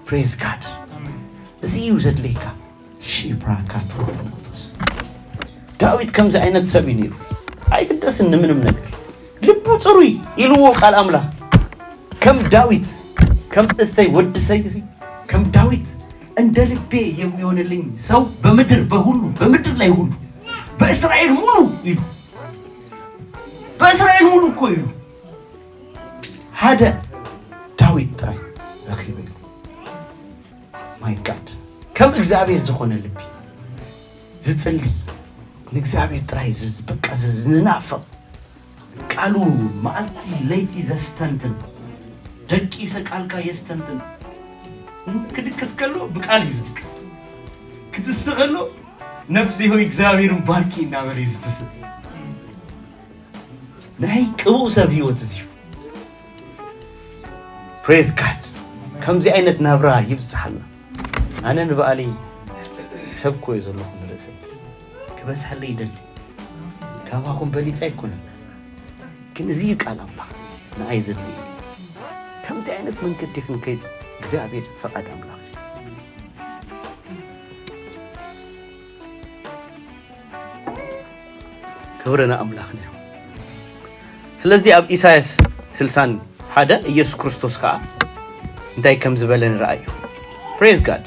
Praise God። እዚ እዩ ዘድልየካ። ሺፕራካ ፕሮቶስ ዳዊት ከምዚ ዓይነት ሰብ እዩ ነይሩ። ኣይግደስን ንምንም ነገር ልቡ ፅሩይ ኢልዎ ቃል ኣምላኽ ከም ዳዊት ከም እሰይ ወዲ ሰይ ከም ዳዊት እንደ ልቤ የሚሆንልኝ ሰው በምድር በሁሉ በምድር ላይ ሁሉ በእስራኤል ሙሉ ይሉ በእስራኤል ሙሉ እኮ ይሉ ሓደ ዳዊት ጥራይ ረኺበ። My God። ከም እግዚኣብሔር ዝኾነ ልቢ ዝጽሊ ንእግዚኣብሔር ጥራይ በቃ ዝናፍቕ ቃሉ መዓልቲ ለይቲ ዘስተንትን ደቂሰ ቃልካ የስተንትን። ክድቅስ ከሎ ብቃል እዩ ዝድቅስ። ክትስእ ከሎ ነፍሴ ሆይ እግዚኣብሔርን ባርኪ እናበለ እዩ ዝትስእ። ናይ ቅቡእ ሰብ ህይወት እዚ እዩ። Praise God። ከምዚ ዓይነት ናብራ ይብዝሓልና። ኣነ ንባዕለይ ሰብ ኮ እዩ ዘለኹ ንርእሰይ ክበዝሐለይ ይደሊ። ካባኹም በሊፀ ኣይኮነን ግን እዚ እዩ ቃል ኣምላኽ ንኣይ ዘድልየ። ከምዚ ዓይነት መንገዲ ክንከይድ እግዚኣብሔር ፈቓድ ኣምላኽ ክብሪ ንኣምላኽና ይኹን። ስለዚ ኣብ ኢሳያስ ስልሳን ሓደ ኢየሱስ ክርስቶስ ከኣ እንታይ ከም ዝበለ ንርኣዩ። Praise God።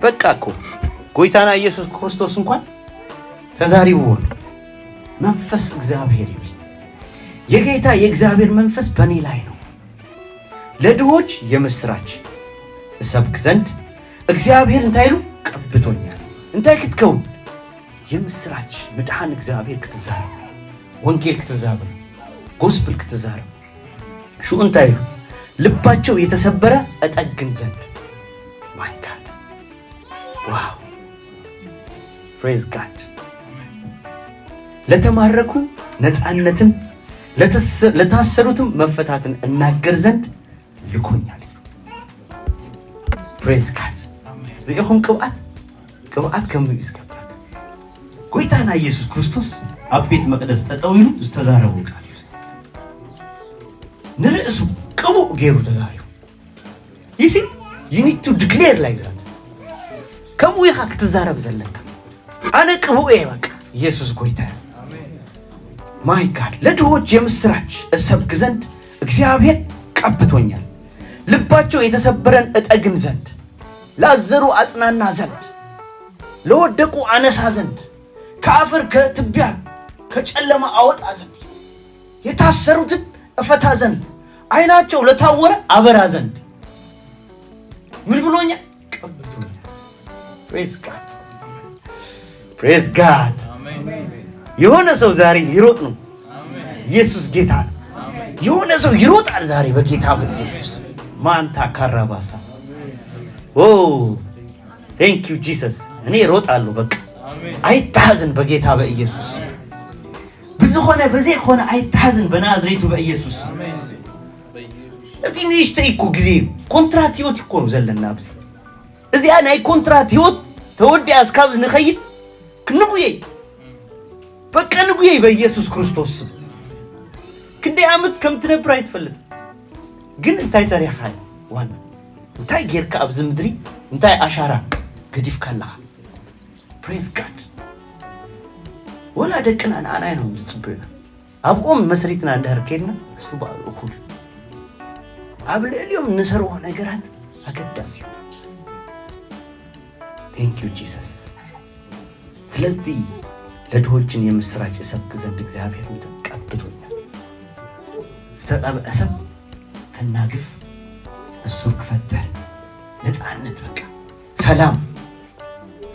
በቃ እኮ ጎይታና ኢየሱስ ክርስቶስ እንኳን ተዛሪብዎ ኣሎ። መንፈስ እግዚኣብሔር ይብል የጌታ የእግዚአብሔር መንፈስ በእኔ ላይ ነው ለድሆች የምስራች እሰብክ ዘንድ እግዚአብሔር እንታይ ይሉ ቀብቶኛል። እንታይ ክትከውን የምስራች ምድሓን እግዚኣብሔር ክትዛረብ ወንጌል ክትዛረብ ጎስፕል ክትዛረብ ሽኡ እንታይ ይሉ ልባቸው የተሰበረ እጠግን ዘንድ my God Wow, praise God። ለተማረኩ ነፃነትን ለተሰ- ለታሰሩትም መፈታትን እናገር ዘንድ ልኮኛል። Praise God። ርኢኹም ቅብኣት ቅብኣት ከም እዩ ዝገብረካ። ጎይታና ኢየሱስ ክርስቶስ ኣብ ቤት መቅደስ ጠጠው ኢሉ ዝተዛረቡ ቃል እዩ። ንርእሱ ቅቡእ ገይሩ ተዛሪቡ። You see, you need to declare like that። ከምኡ ኢኻ ክትዛረብ ዘለካ። ኣነ ቅቡእ እየ በቃ። ኢየሱስ ጎይታ። My God፣ ለድሆች የምስራች እሰብክ ዘንድ እግዚአብሔር ቀብቶኛል። ልባቸው የተሰበረን እጠግን ዘንድ፣ ላዘሩ አጽናና ዘንድ፣ ለወደቁ አነሳ ዘንድ፣ ከአፈር ከትቢያ ከጨለማ አወጣ ዘንድ፣ የታሰሩትን እፈታ ዘንድ፣ አይናቸው ለታወረ አበራ ዘንድ። ምን ብሎኛል? ቀብቶኛል። Praise God። Praise God። የሆነ ሰው ዛሬ ሊሮጥ ነው። ኢየሱስ ጌታ ነው። የሆነ ሰው ይሮጣል ዛሬ በጌታ በኢየሱስ። ማንታ ካራባሳ። Oh, thank you Jesus። እኔ እሮጣለሁ በቃ። አይታዘን በጌታ በኢየሱስ። ብዝኾነ በዘይኮነ ኣይታዘን በናዝሬቱ በኢየሱስ። እቲ ንእሽተይ እኮ ግዜ እዩ። ኮንትራት ህይወት እኮ ነው ዘለና ኣብዚ። እዚኣ ናይ ኮንትራት ህይወት ተወዲኣ እስካብ ንኸይድ ክንጉየይ። በቃ ንጉየይ በኢየሱስ ክርስቶስ ስም። ክንደይ ዓመት ከም ትነብር ኣይትፈልጥ። ግን እንታይ ሰሪሕኻ እዩ ዋና? እንታይ ጌርካ ኣብዚ ምድሪ? እንታይ ኣሻራ ገዲፍካ ኣለኻ? Praise God። ወላ ደቅና ንኣና እዮም ዝጽበዩና። ኣብኦም መስሪትና እንድሕር ከድና እሱ በዓሉ እኩል እዩ። ኣብ ልዕሊኦም እንሰርዎ ነገራት ኣገዳሲ እዩ። Thank you Jesus። ስለዚህ ለድሆችን የምስራች እሰብክ ዘንድ እግዚአብሔር ቀብቶኛል። ዝተጠብዐ ሰብ ከናግፍ፣ እሱን ክፈትሕ፣ ነፃነት በቃ ሰላም፣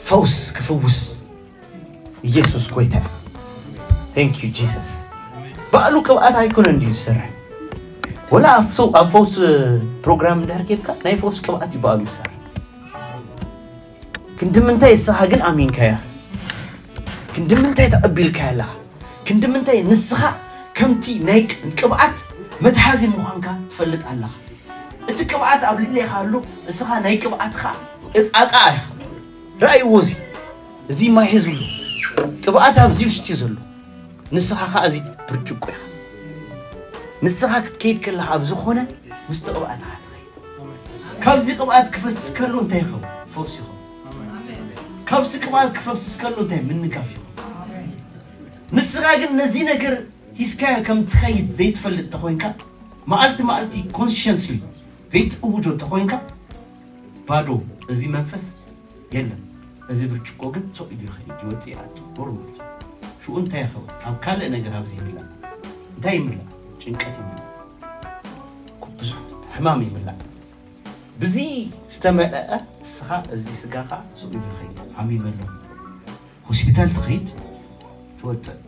ፈውስ ክፍውስ ኢየሱስ ጎይታ። Thank you Jesus። ባዕሉ ቅብኣት ኣይኮነ እንዲዩ ዝሰርሕ። ወላ ኣብ ሰው ኣብ ፈውስ ፕሮግራም እንድሕር ኬድካ ናይ ፈውስ ቅብኣት እዩ ባዕሉ ይሰርሕ። ክንዲ ምንታይ ንስኻ ግን ኣሚንካያ? ክንዲ ምንታይ ተቐቢልካያ ኣለኻ? ክንዲ ምንታይ ንስኻ ከምቲ ናይ ቅብኣት መትሓዚ ምዃንካ ትፈልጥ ኣለኻ? እቲ ቅብኣት ኣብ ልዕሌኻ ኣሎ። እስኻ ናይ ቅብኣትኻ እጣቃ ኢኻ። ረኣይዎ እዚ። እዚ ማይ ዘሎ ቅብኣት ኣብዚ ውሽጢ ዘሎ። ንስኻ ኸኣ እዚ ብርጭቆ ኢኻ። ንስኻ ክትከይድ ከለኻ ኣብ ዝኾነ ምስቲ ቅብኣት ኢኻ ትኸይድ። ካብዚ ቅብኣት ክፈስስ ከሎ እንታይ ይኸውን? ፈውስ ይኸውን። ካብዚ ቅብኣት ክፈስስ ከሎ እንታይ? ምንጋፍ ይኸውን። ንስኻ ግን ነዚ ነገር ሂዝካዮ ከም ትኸይድ ዘይትፈልጥ ተኾይንካ፣ መዓልቲ መዓልቲ ኮንሽንስሊ ዘይትእውጆ ተኾይንካ፣ ባዶ፣ እዚ መንፈስ የለን። እዚ ብርጭቆ ግን ስቕ ኢሉ ይኸይድ፣ ይወጽእ፣ ይኣቱ፣ ኖርማል። ሽኡ እንታይ ይኸውን? ኣብ ካልእ ነገር ኣብዚ ይምላእ። እንታይ ይምላእ? ጭንቀት ይምላእ። ብዙሕ ሕማም ይምላእ። ብዚ ዝተመልአ እስኻ፣ እዚ ስጋኻ ስቕ ኢሉ ይኸይድ። ዓሚመ ኣለኹ። ሆስፒታል ትኸይድ፣ ትወጽእ።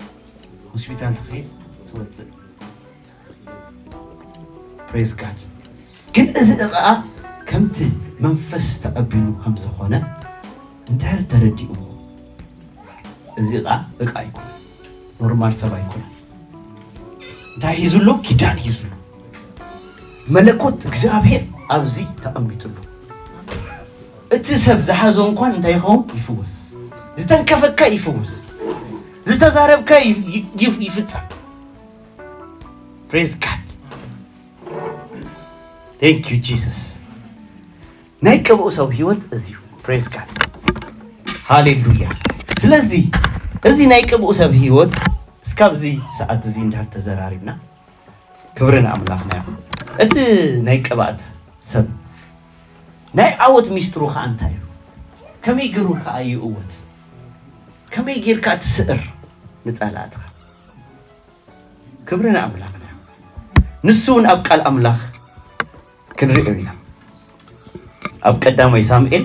ሆስፒታል ትኸይድ፣ ትወጽእ። Praise God። ግን እዚ እቓ ከምቲ መንፈስ ተቐቢሉ ከም ዝኾነ እንድሕር ተረዲኡ፣ እዚ እቓ እቓ ኣይኮነን፣ ኖርማል ሰብ ኣይኮነን። እንታይ ሒዙ ኣሎ? ኪዳን ሒዙ ኣሎ። መለኮት እግዚኣብሔር ኣብዚ ተቐሚጡ ኣሎ። እቲ ሰብ ዝሓዞ እንኳን እንታይ ይኸውን? ይፍወስ። ዝተንከፈካ ይፍወስ። ዝተዛረብካ ይ- ይ- ይፍ- ይፍጸም። Praise God። Thank you Jesus። ናይ ቅብኡ ሰብ ህይወት እዚ እዩ። Praise God። ሃሌሉያ። ስለዚ እዚ ናይ ቅብኡ ሰብ ህይወት እስካብዚ ሰዓት እዚ እንድሕር ተዘራሪብና፣ ክብሪ ንኣምላኽና ይኹን። እቲ ናይ ቅብኣት ሰብ ናይ ዓወት ሚስጥሩ ኸኣ እንታይ እዩ? ከመይ ገይሩ ከኣ ይእወት? ከመይ ጌርካ ትስዕር ንጸላእትኻ? ክብሪ ንኣምላኽና። ንሱ እውን ኣብ ቃል ኣምላኽ ክንሪኦ ኢና። ኣብ ቀዳማይ ሳሙኤል፣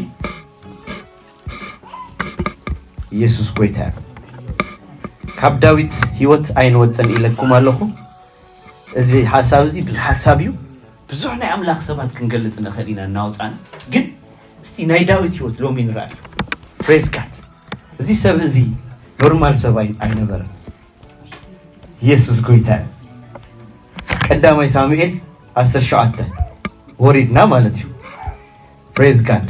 ኢየሱስ ጎይታ እዩ። ካብ ዳዊት ህይወት ኣይንወፅን ኢለኩም ኣለኹ። እዚ ሓሳብ እዚ ብዙሕ ሓሳብ እዩ። ብዙሕ ናይ ኣምላኽ ሰባት ክንገልጽ ንኽእል ኢና እናወፃና። ግን እስቲ ናይ ዳዊት ህይወት ሎሚ ንርኣዮ። Praise God። እዚ ሰብ እዚ ኖርማል ሰብ ኣይ- ኣይነበረን። ኢየሱስ ጎይታ እዩ። ቀዳማይ ሳሙኤል ዓሰርተ ሸውዓተ ወሪድና ማለት እዩ። Praise God።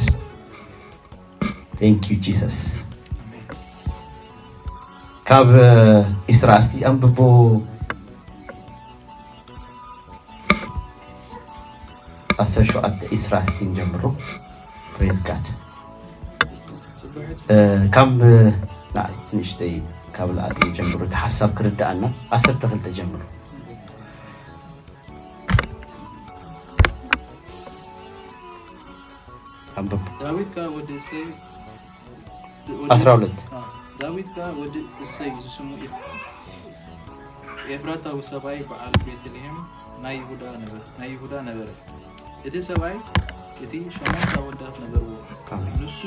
Thank you Jesus። ካብ ኢስራ እስቲ ኣንብቦ። ዓሰርተ ሸውዓተ ኢስራ እስቲ ንጀምሮ። Praise God። ካብ ንእሽተይ ካብ ላዕሊ ጀምሩ፣ እቲ ሓሳብ ክርዳኣና። ዓሰርተ ክልተ ጀምሩ። ኣንብብ። ዳዊት ከኣ ወዲ እሰይ፣ ወዲ ዓስራ ሁለት። አ፣ ዳዊት ከኣ ወዲ እሰይ ዝስሙ ኤፍ-፣ ኤፍራታዊ ሰብኣይ በዓል ቤተልሔም ናይ ይሁዳ ነበረ፣ ናይ ይሁዳ ነበረ። እቲ ሰብኣይ እቲ ሸሞንተ ኣወዳት ነበርዎ። ኣሜን። ንሱ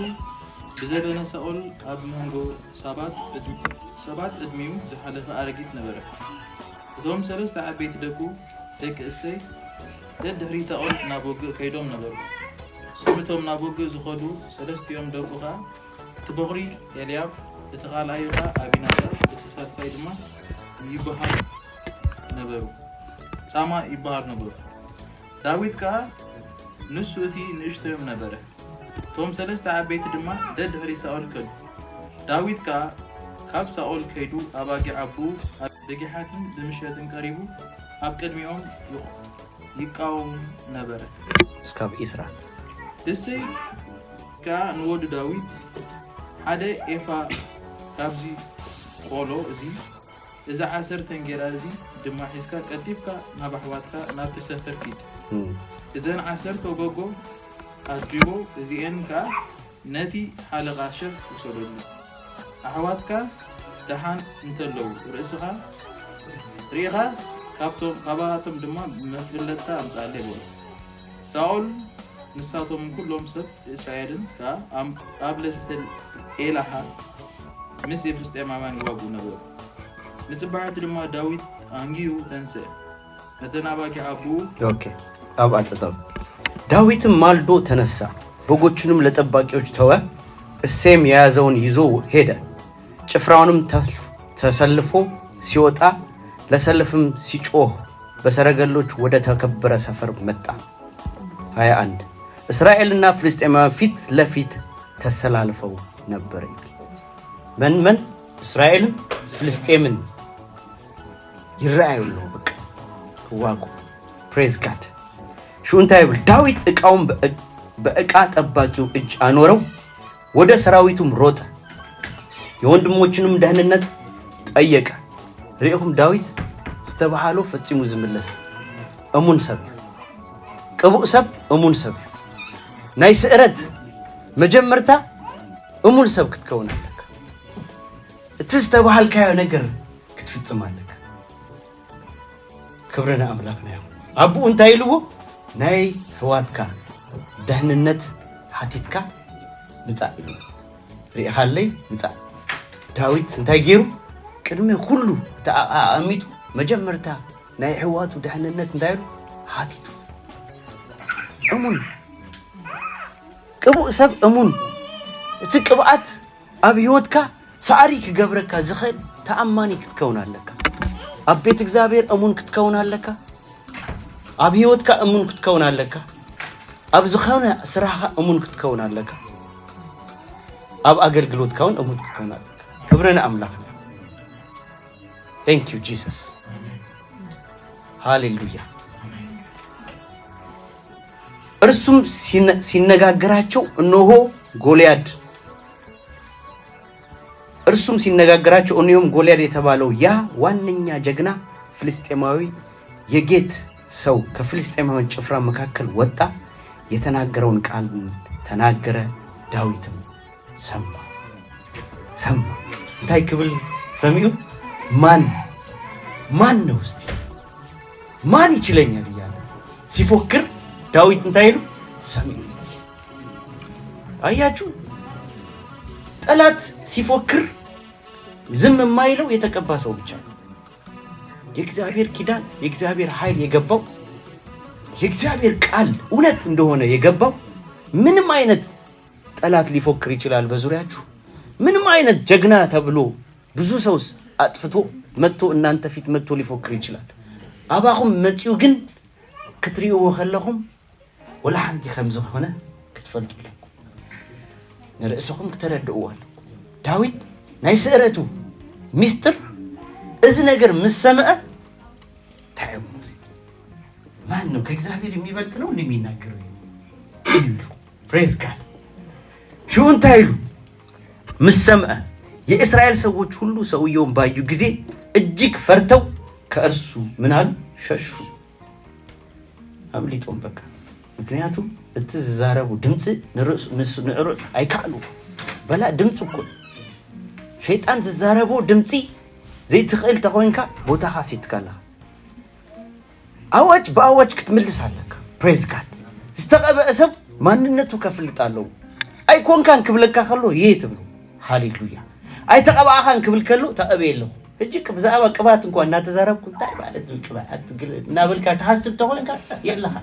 ብዘበነ ሳኦል ኣብ መንጎ ሰባት ዕድ-፣ ሰባት ዕድሚኡ ዝሓለፈ ኣረጊት ነበረ። እቶም ሰለስተ ዓበይቲ ደቁ፣ ደቂ እሰይ፣ ደድሕሪ ሳኦል ናብ ውግእ ከይዶም ነበሩ። ስም እቶም ናብ ውግእ ዝኸዱ ሰለስቲኦም ደቁ ኸኣ፣ እቲ በኹሪ ኤልያብ፣ እቲ ካልኣዩ ኸኣ ኣቢናዳብ፣ እቲ ሳልሳይ ድማ ይበሃል ነበሩ፣ ሻማ ይበሃል ነበሩ። ዳዊት ከኣ ንሱ እቲ ንእሽቶዮም ነበረ። እቶም ሰለስተ ዓበይቲ ድማ ደድሕሪ ሳኦል ከዱ። ዳዊት ከኣ ካብ ሳኦል ከይዱ ኣባጊዕ ኣቦኡ ኣብ ብጊሓትን ብምሸትን ቀሪቡ ኣብ ቅድሚኦም ይቆ-፣ ይቃወም ነበረ። እስካብ ኢስራ። እሴይ ከኣ ንወዱ ዳዊት፣ ሓደ ኤፋ ካብዚ ቆሎ እዚ፣ እዛ ዓሰርተ እንጌራ እዚ ድማ ሒዝካ ቀልጢፍካ ናብ ኣሕዋትካ ናብቲ ሰፈር ኪድ። እም። እዘን ዓሰርተ ጎጎ ኣጅቦ እዚኤን ከኣ ነቲ ሓለቓ ሸፍ ውሰደሉ። ኣሕዋትካ ደሓን እንተለዉ ርእስኻ ርኢኻ ካብቶም፣ ካባኣቶም ድማ መፍለጥታ ኣምጽኣለይ በሎ። ሳኦል ንሳቶም ኩሎም ሰብ እስራኤልን ከኣ ኣም-፣ ኣብ ለሰል ኤላሃ ምስ ፍልስጤማውያን ይዋግኡ ነበሩ። ንጽባሒቱ ድማ ዳዊት ኣንጊሁ ተንስአ። ነተን ኣባጊዕ ኣቦኡ ኦኬ፣ ኣብኣ ጠጠው። ዳዊትም ማልዶ ተነሳ፣ በጎቹንም ለጠባቂዎች ተወ፣ እሴይም የያዘውን ይዞ ሄደ። ጭፍራውንም ተ-፣ ተሰልፎ ሲወጣ ለሰልፍም ሲጮህ በሰረገሎች ወደ ተከበረ ሰፈር መጣ። ሃያ አንድ እስራኤልና ፍልስጤማውያን ፊት ለፊት ተሰላልፈው ነበር። መን መን? እስራኤልን ፍልስጤምን ይረኣዩ ኣለዉ። በቃ ክዋጉ። Praise God። ሽኡ እንታይ ይብል? ዳዊት ዕቃውን በዕ-፣ በዕቃ ጠባቂው እጅ ኣኖረው፣ ወደ ሰራዊቱም ሮጠ፣ የወንድሞቹንም ደህንነት ጠየቀ። ርኢኹም፣ ዳዊት ዝተባሃሎ ፈጺሙ ዝምለስ እሙን ሰብ፣ ቅቡእ ሰብ፣ እሙን ሰብ። ናይ ስዕረት መጀመርታ እሙን ሰብ ክትከውን ኣለካ። እቲ ዝተባሃልካዮ ነገር ክትፍጽም ኣለካ። ክብሪ ንኣምላኽና ይኹን። ኣቦኡ እንታይ ኢልዎ? ናይ ኣሕዋትካ ደሕንነት ሓቲትካ ምጻእ ኢልዎ። ርኢኻለይ ምጻእ። ዳዊት እንታይ ገይሩ? ቅድሚ ኩሉ እቲ ኣ-፣ ኣ-፣ ኣቐሚጡ መጀመርታ ናይ ኣሕዋቱ ደሕንነት እንታይ ኢሉ? ሓቲቱ። እሙን። ቅቡእ ሰብ እሙን። እቲ ቅብኣት ኣብ ህይወትካ ሳዕሪ ክገብረካ ዝኽእል ተኣማኒ ክትከውን ኣለካ። ኣብ ቤት እግዚኣብሔር እሙን ክትከውን ኣለካ። ኣብ ህይወትካ እሙን ክትከውን ኣለካ። ኣብ ዝኾነ ስራሕኻ እሙን ክትከውን ኣለካ። ኣብ ኣገልግሎትካ እውን እሙን ክትከውን ኣለካ። ክብሪ ንኣምላኽና። Thank you Jesus። ሃሌሉያ። እርሱም ሲነ-፣ ሲነጋገራቸው እነሆ ጎልያድ፣ እርሱም ሲነጋገራቸው እነሆም ጎልያድ የተባለው ያ ዋነኛ ጀግና ፍልስጤማዊ የጌት ሰው ከፍልስጤማውያን ጭፍራ መካከል ወጣ፣ የተናገረውን ቃል ተናገረ፣ ዳዊትም ሰማ። ሰማ። እንታይ ክብል ሰሚዑ? ማን፣ ማን ነው እስቲ? ማን ይችለኛል እያለ ሲፎክር ዳዊት እንታይ ይሉ ሰሚዑ። አያችሁ፣ ጠላት ሲፎክር ዝም የማይለው የተቀባ ሰው ብቻ ነው። የእግዚአብሔር ኪዳን፣ የእግዚአብሔር ኃይል የገባው፣ የእግዚአብሔር ቃል እውነት እንደሆነ የገባው፣ ምንም አይነት ጠላት ሊፎክር ይችላል በዙሪያችሁ። ምንም አይነት ጀግና ተብሎ ብዙ ሰው አጥፍቶ መጥቶ እናንተ ፊት መጥቶ ሊፎክር ይችላል። አባኹም መጥዩ ግን ክትሪእዎ ከለኹም ወላ ሓንቲ ከም ዝኾነ ክትፈልጡ ኣለኩም። ንርእስኹም ክተረድእዎ ኣለኩም። ዳዊት ናይ ስእረቱ ሚስጥር እዚ ነገር ምስ ሰምዐ እንታይ እዩ? ማን ነው ከእግዚአብሔር የሚበልጥ ነው እንዲህ የሚናገረው? ፕሬዝ ጋድ ሽው እንታይ ይሉ ምስ ሰምዐ የእስራኤል ሰዎች ሁሉ ሰውየውን ባዩ ጊዜ እጅግ ፈርተው ከእርሱ ምን አሉ? ሸሹ። አምሊጦም በቃ። ምክንያቱም እቲ ዝዛረቡ ድምፂ ንርእሱ ንሱ ንዕሩ ኣይከኣሉ። በላ ድምፂ እኮ ሸይጣን ዝዛረቡ ድምፂ ዘይትኽእል ተኾይንካ ቦታኻ ሲትካ ኣለኻ። ኣዋጅ ብኣዋጅ ክትምልስ ኣለካ። ፕሬዝ ጋድ ዝተቐበአ ሰብ ማንነቱ ከፍልጥ ኣለዎ። ኣይኮንካን ክብለካ ከሎ ይህ ትብሎ። ሃሌሉያ። ኣይተቐባእኻን ክብል ከሎ ተቐበየ ኣለኹ። ሕጂ ብዛዕባ ቅብኣት እንኳ እናተዛረብኩ እንታይ ማለት እዩ ቅብኣት እናበልካ ትሓስብ ተኾንካ የለኻ።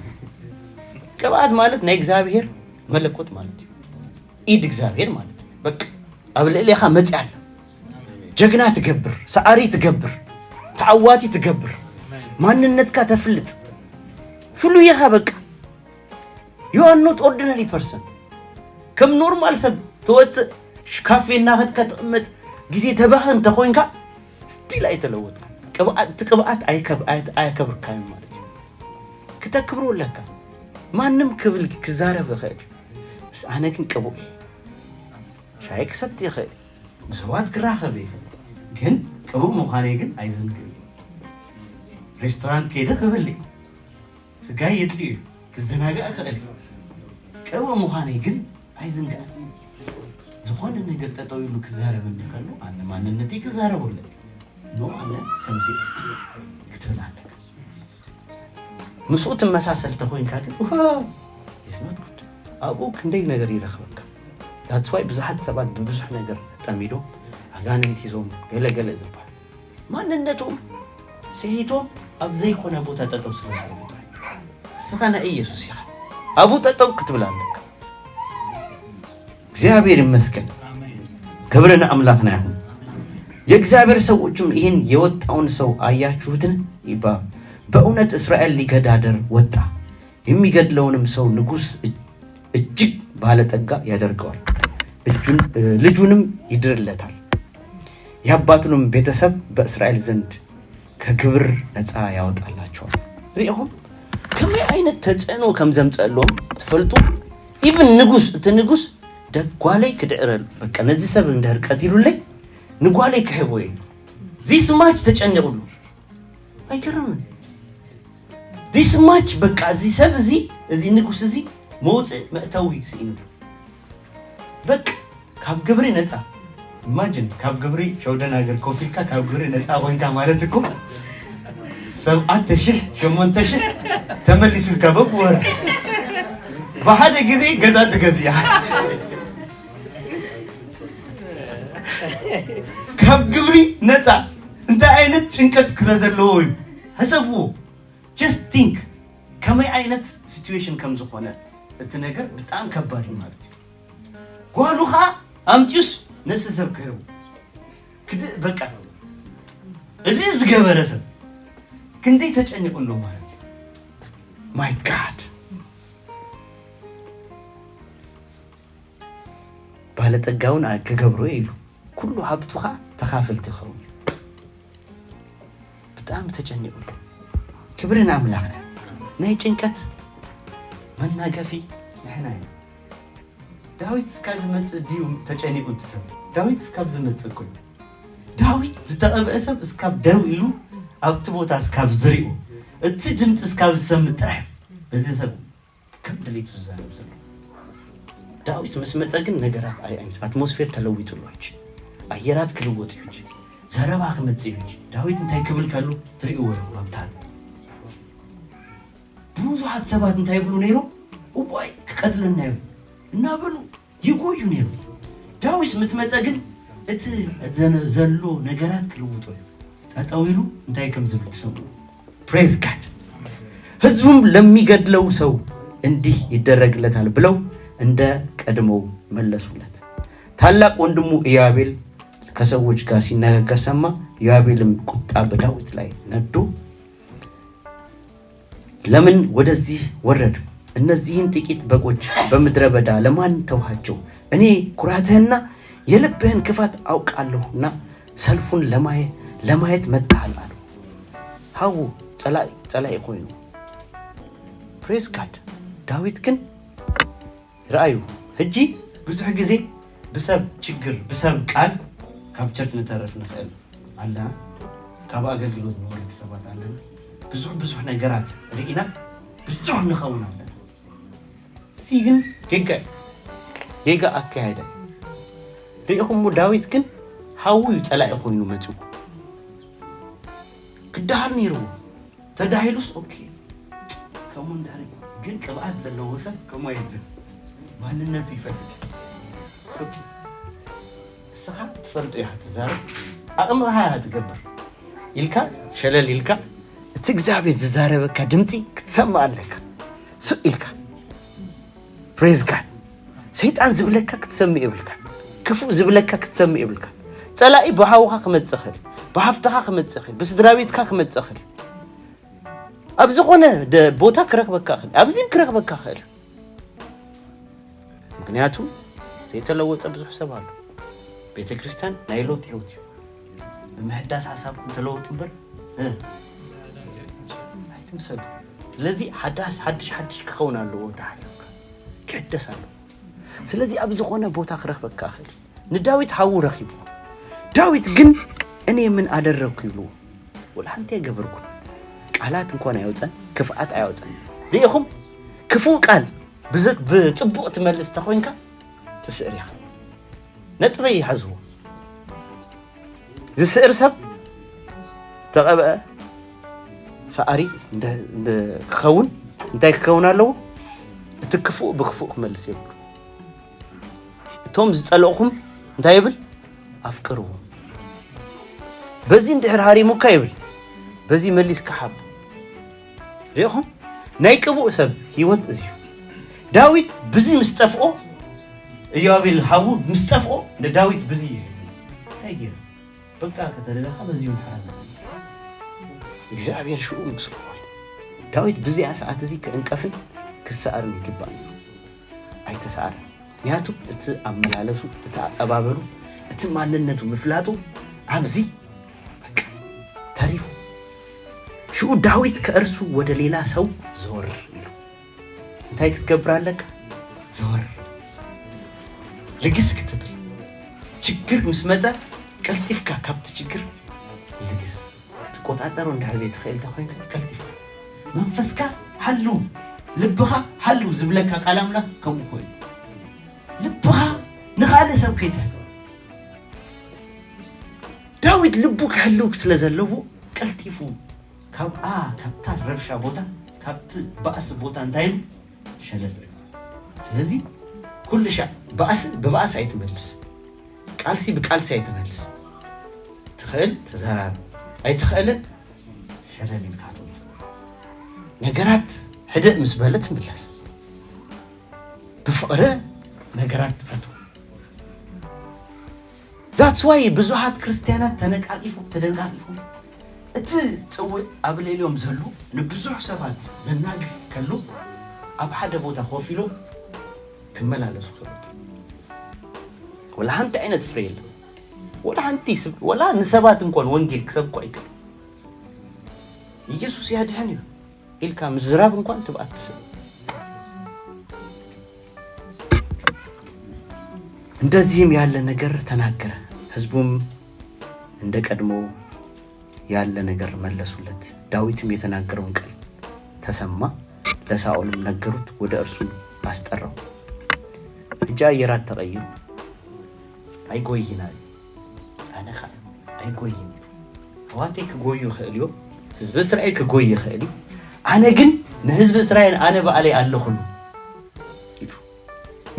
ቅብኣት ማለት ናይ እግዚኣብሔር መለኮት ማለት እዩ። ኢድ እግዚኣብሔር ማለት እዩ። በቃ ኣብ ልዕሌኻ መፅያ ኣለ። ጀግና ትገብር፣ ሰዓሪ ትገብር፣ ተዓዋቲ ትገብር፣ ማንነትካ ተፍልጥ። ፍሉይ ኢኻ በቃ። You are not ordinary person። ከም ኖርማል ሰብ ትወፅእ ካፌ እናኸድካ ትቕመጥ ግዜ ተባኸ እንተኾይንካ ስቲል ኣይተለወጥካ። ቅብኣት እቲ ቅብኣት ኣየከብርካዮም ማለት እዩ። ክተክብሮ ኣለካ። ማንም ክብል ክዛረብ ይኽእል። ኣነ ግን ቅቡእ እየ። ሻሂ ክሰቲ ይኽእል። ብሰባት ክራኸብ እየ። ግን ቅቡእ ምዃነይ ግን ኣይዝንግእ። ሬስቶራንት ከይደ ክብል እየ። ስጋይ የድልዩ እዩ። ክዘናጋእ እኽእል እዩ። ቅቡእ ምዃነይ ግን ኣይዝንጋእን። ዝኾነ ነገር ጠጠው ኢሉ ክዛረበኒ ከሎ ኣነ ማንነተይ ክዛረበለ ኖ ኣነ ከምዚ ክትብል ኣለካ። ምስኡ ትመሳሰል ተኾይንካ ግን is not good። ኣብኡ ክንደይ ነገር ይረኽበካ። That's why ብዙሓት ሰባት ብብዙሕ ነገር ጠሚዶም ኣጋንንቲ ዞም ገለገለ ዝበሃል ማንነቶም ስሒቶም ኣብ ዘይኮነ ቦታ ጠጠው ስለ ዝበሉ ጥራይ። ንስኻ ናይ ኢየሱስ ኢኻ። ኣብኡ ጠጠው ክትብል ኣለካ። እግዚአብሔር ይመስገን። ክብር ለአምላክና ይሁን። የእግዚአብሔር ሰዎችም ይህን የወጣውን ሰው አያችሁትን? ይባል። በእውነት እስራኤል ሊገዳደር ወጣ። የሚገድለውንም ሰው ንጉሥ እጅግ ባለጠጋ ያደርገዋል፣ ልጁንም ይድርለታል። የአባቱንም ቤተሰብ በእስራኤል ዘንድ ከግብር ነፃ ያወጣላቸዋል። ሪኢኹም ከመይ ዓይነት ተፅዕኖ ከም ዘምፀእሎም ትፈልጡ? ኢቭን ንጉስ እቲ ንጉስ ደጓለይ ክድዕረሉ በቃ ነዚ ሰብ እንድሕር ቀቲሉለይ ንጓለይ ክሕቦ እዩ። ዚስ ማች ተጨኒቑሉ። ኣይገርምን? ዚስ ማች በቃ እዚ ሰብ እዚ እዚ ንጉስ እዚ መውፅእ መእተዊ ስኢኑሉ። በቃ ካብ ግብሪ ነፃ። ኢማጅን ካብ ግብሪ ሸውደን ሃገር ኮፍ ኢልካ ካብ ግብሪ ነፃ ኮይንካ ማለት እኮ ሰብዓተ ሺሕ ሸሞንተ ሺሕ ተመሊሱልካ በብወርሒ ብሓደ ግዜ ገዛ ትገዝእ። ካብ ግብሪ ነፃ እንታይ ዓይነት ጭንቀት ክለ ዘለዎ እዩ? ሕሰብዎ። Just think ከመይ ዓይነት ሲትዌሽን ከም ዝኾነ። እቲ ነገር ብጣዕሚ ከባድ እዩ ማለት እዩ። ጓሉ ኸዓ ኣምጢዩስ ነዚ ሰብ ክህቡ ክድ በቃ እዚ ዝገበረ ሰብ ክንደይ ተጨኒቑ ኣሎ ማለት እዩ። My God። ባለጠጋውን ክገብሮ ኢሉ ኩሉ ሃብቱ ኸዓ ተኻፈልቲ ይኸውን እዩ። ብጣዕሚ ተጨኒቑ ኣሎ። ክብሪ ንኣምላኽና። ናይ ጭንቀት መናገፊ ንሕና ኢና። ዳዊት እስካብ ዝመጽእ ድዩ ተጨኒቑ እቲ ሰብ? ዳዊት እስካብ ዝመጽእ እኮ እዩ። ዳዊት ዝተቐብአ ሰብ እስካብ ደው ኢሉ ኣብቲ ቦታ እስካብ ዝሪኡ እቲ ድምፂ እስካብ ዝሰምዕ ጥራሕ እዚ ሰብ ከም ድሌቱ ዝዛረብ ዘሎ። ዳዊት ምስ መጸ ግን ነገራት ኣይ ኣይ ኣትሞስፌር ተለዊጡ ኣሎ ሕጂ። ኣየራት ክልወጥ እዩ ሕጂ። ዘረባ ክመጽእ እዩ ሕጂ። ዳዊት እንታይ ክብል ከሎ ትርእይዎ ኢኹም ኣብታት። ብዙሓት ሰባት እንታይ ይብሉ ነይሮም? እዋይ ክቀትለና እዩ እናበሉ ይጎዩ ነይሮም። ዳዊት ምስ መጸ ግን እቲ ዘሎ ነገራት ክልውጦ እዩ። ጠጠው ኢሉ እንታይ ከም ዝብል ትሰምዑ። ፕሬዝ ጋድ። ህዝቡም ለሚገድለው ሰው እንዲህ ይደረግለታል ብለው እንደ ቀድሞው መለሱለት። ታላቅ ወንድሙ ኢያቤል ከሰዎች ጋር ሲነጋገር ሰማ። ኢያቤልም ቁጣ በዳዊት ላይ ነዶ፣ ለምን ወደዚህ ወረድ? እነዚህን ጥቂት በጎች በምድረ በዳ ለማን ተውሃቸው? እኔ ኩራትህና የልብህን ክፋት አውቃለሁና ሰልፉን ለማየ- ለማየት መጥተሃል አሉ። ሐዉ ጸላኢ ጸላኢ ኮይኑ። Praise God። ዳዊት ግን ርኣዩ፣ ሕጂ ብዙሕ ግዜ ብሰብ ችግር ብሰብ ቃል ካብ ቸርች ንተርፍ ንኽእል ኣለና። ካብ ኣገልግሎት ንወርድ ሰባት ኣለና። ብዙሕ ብዙሕ ነገራት ርኢና ብዙሕ ንኸውን ኣለና። እዚ ግን ጌጋ እዩ። ጌጋ ኣካያይዳ እዩ። ርኢኹሞ ዳዊት ግን ሓዉ እዩ ጸላኢ ኮይኑ መጺኡ። ክደሃል ነይርዎ። ተዳሂሉስ ኦኬ። ከምኡ እንድሕሪ ግን ቅብኣት ዘለዎ ሰብ ከምኡ ኣይብል። ማንነቱ ይፈልጥ። ኦኬ። እስኻ ትፈልጦ ኢኻ ትዛረብ። ኣቕምኻ ኢኻ ትገብር ኢልካ ሸለል ኢልካ እቲ እግዚኣብሔር ዝዛረበካ ድምፂ ክትሰምዕ ኣለካ። ስቕ ኢልካ። Praise God። ሰይጣን ዝብለካ ክትሰምዕ የብልካ። ክፉእ ዝብለካ ክትሰምዕ የብልካ። ጸላኢ ብሓውኻ ክመጽእ ይኽእል፣ ብሓፍትኻ ክመጽእ ይኽእል፣ ብስድራ ቤትካ ክመጽእ ይኽእል፣ ኣብ ዝኾነ ደ- ቦታ ክረኽበካ ይኽእል፣ ኣብዚ ክረኽበካ ይኽእል። ምክንያቱ ዘይተለወጠ ብዙሕ ሰብ ኣሎ። ቤተ ክርስቲያን ናይ ለውጢ ህይወት እዩ። ብምሕዳስ ሓሳብኩም ተለወጡ እምበር እ፣ ኣይትምሰሉ። ስለዚ ሓዳስ ሓድሽ ሓድሽ ክኸውን ኣለዎ። ተሓሰብካ ክሕደስ ኣለዎ። ስለዚ ኣብ ዝኾነ ቦታ ክረኽበካ ይኽእል። ንዳዊት ሓዉ ረኺቡ። ዳዊት ግን እኔ ምን ኣደረግኩ ይብልዎ። ወላ ሓንቲ ኣይገበርኩን። ቃላት እንኳን ኣያውፀን፣ ክፍኣት ኣያውፀን። ርኢኹም? ክፉእ ቃል ብዝ- ብፅቡቕ ትመልስ ተኾይንካ ትስእር ኢኻ። ነጥበይ ይሓዝዎ። ዝስእር ሰብ ዝተቐብአ ሰኣሪ እንደ- እንደ- ክኸውን እንታይ ክኸውን ኣለዎ? እቲ ክፉእ ብክፉእ ክመልስ የብሉ። እቶም ዝጸልእኹም እንታይ ይብል? ኣፍቅርዎም። በዚ እንድሕር ሃሪሙካ ይብል፣ በዚ መሊስካ ሓቦ። ሪኢኹም? ናይ ቅቡእ ሰብ ህይወት እዚ እዩ። ዳዊት ብዚ ምስ ጠፍኦ፣ ኢዮቤል ሓዉ ምስ ጠፍኦ፣ ንዳዊት ብዚ ይብል። እንታይ ገይሩ? በቃ ከተደለኻ በዚ ምሕረት። እግዚኣብሔር ሽኡ ንግስኩ ኮይኑ። ዳዊት ብዚኣ ሰዓት እዚ ክእንቀፍን ክሰኣርን ይግባእ እዩ። ኣይተሰኣርን። ምክንያቱ እቲ ኣመላለሱ፣ እቲ ኣቀባበሉ፣ እቲ ማንነቱ ምፍላጡ ኣብዚ በቃ ተሪፉ። ሽኡ ዳዊት ከእርሱ ወደ ሌላ ሰው ዘወር ኢሉ። እንታይ ክትገብር ኣለካ? ዘወር። ልግስ ክትብል። ችግር ምስ መጸ ቀልጢፍካ ካብቲ ችግር ልግስ። ክትቆጻጸሮ እንድሕር ዘይትኽእል እንተ ኮይንካ ቀልጢፍካ። መንፈስካ ሓሉ፣ ልብኻ ሓሉ ዝብለካ ቃል ኣምላኽ ከምኡ ኮይኑ። ልብኻ ንኻልእ ሰብ ከይትህብ። ዳዊት ልቡ ክሕልው ስለ ዘለዎ ቀልጢፉ ካብኣ ካብታ ረብሻ ቦታ ካብቲ ባእሲ ቦታ እንታይ ኢሉ ሸለል ኢሉ። ስለዚ ኩሉ ሻዕ ባእሲ ብባእሲ ኣይትመልስ፣ ቃልሲ ብቃልሲ ኣይትመልስ። ትኽእል ተዘራረብ፣ ኣይትኽእልን ሸለል ኢልካ ትወፅእ። ነገራት ሕድእ ምስ በለ ትምለስ። ብፍቕሪ ነገራት ትፈትው። That's why ብዙሓት ክርስትያናት ተነቃቂፎም ተደንቃቂፎም እቲ ጽውዕ ኣብ ልዕሊኦም ዘሎ ንብዙሕ ሰባት ዘናግፍ ከሎ ኣብ ሓደ ቦታ ኮፍ ኢሎም ክመላለሱ ክኽእሉ ወላ ሓንቲ ዓይነት ፍረ የለን። ወላ ሓንቲ ስብ- ወላ ንሰባት እንኳን ወንጌል ክሰብኩ ኣይክእል። ኢየሱስ ያድሕን እዩ ኢልካ ምዝራብ እንኳን ትብኣት ትስብ። እንደዚህም ያለ ነገር ተናገረ። ህዝቡም እንደ ቀድሞ ያለ ነገር መለሱለት። ዳዊትም የተናገረውን ቃል ተሰማ፣ ለሳኦልም ነገሩት፣ ወደ እርሱም አስጠራው። እጃ አየራት ተቀይሩ ኣይጎይን ኣሉ። ኣነ ኸዓ ኣይጎይን። ኣሕዋተይ ክጎዩ ይኽእል እዮም፣ ህዝቢ እስራኤል ክጎይ ይኽእል እዩ። ኣነ ግን ንህዝቢ እስራኤል ኣነ ባዕለይ ኣለኹሉ ኢሉ።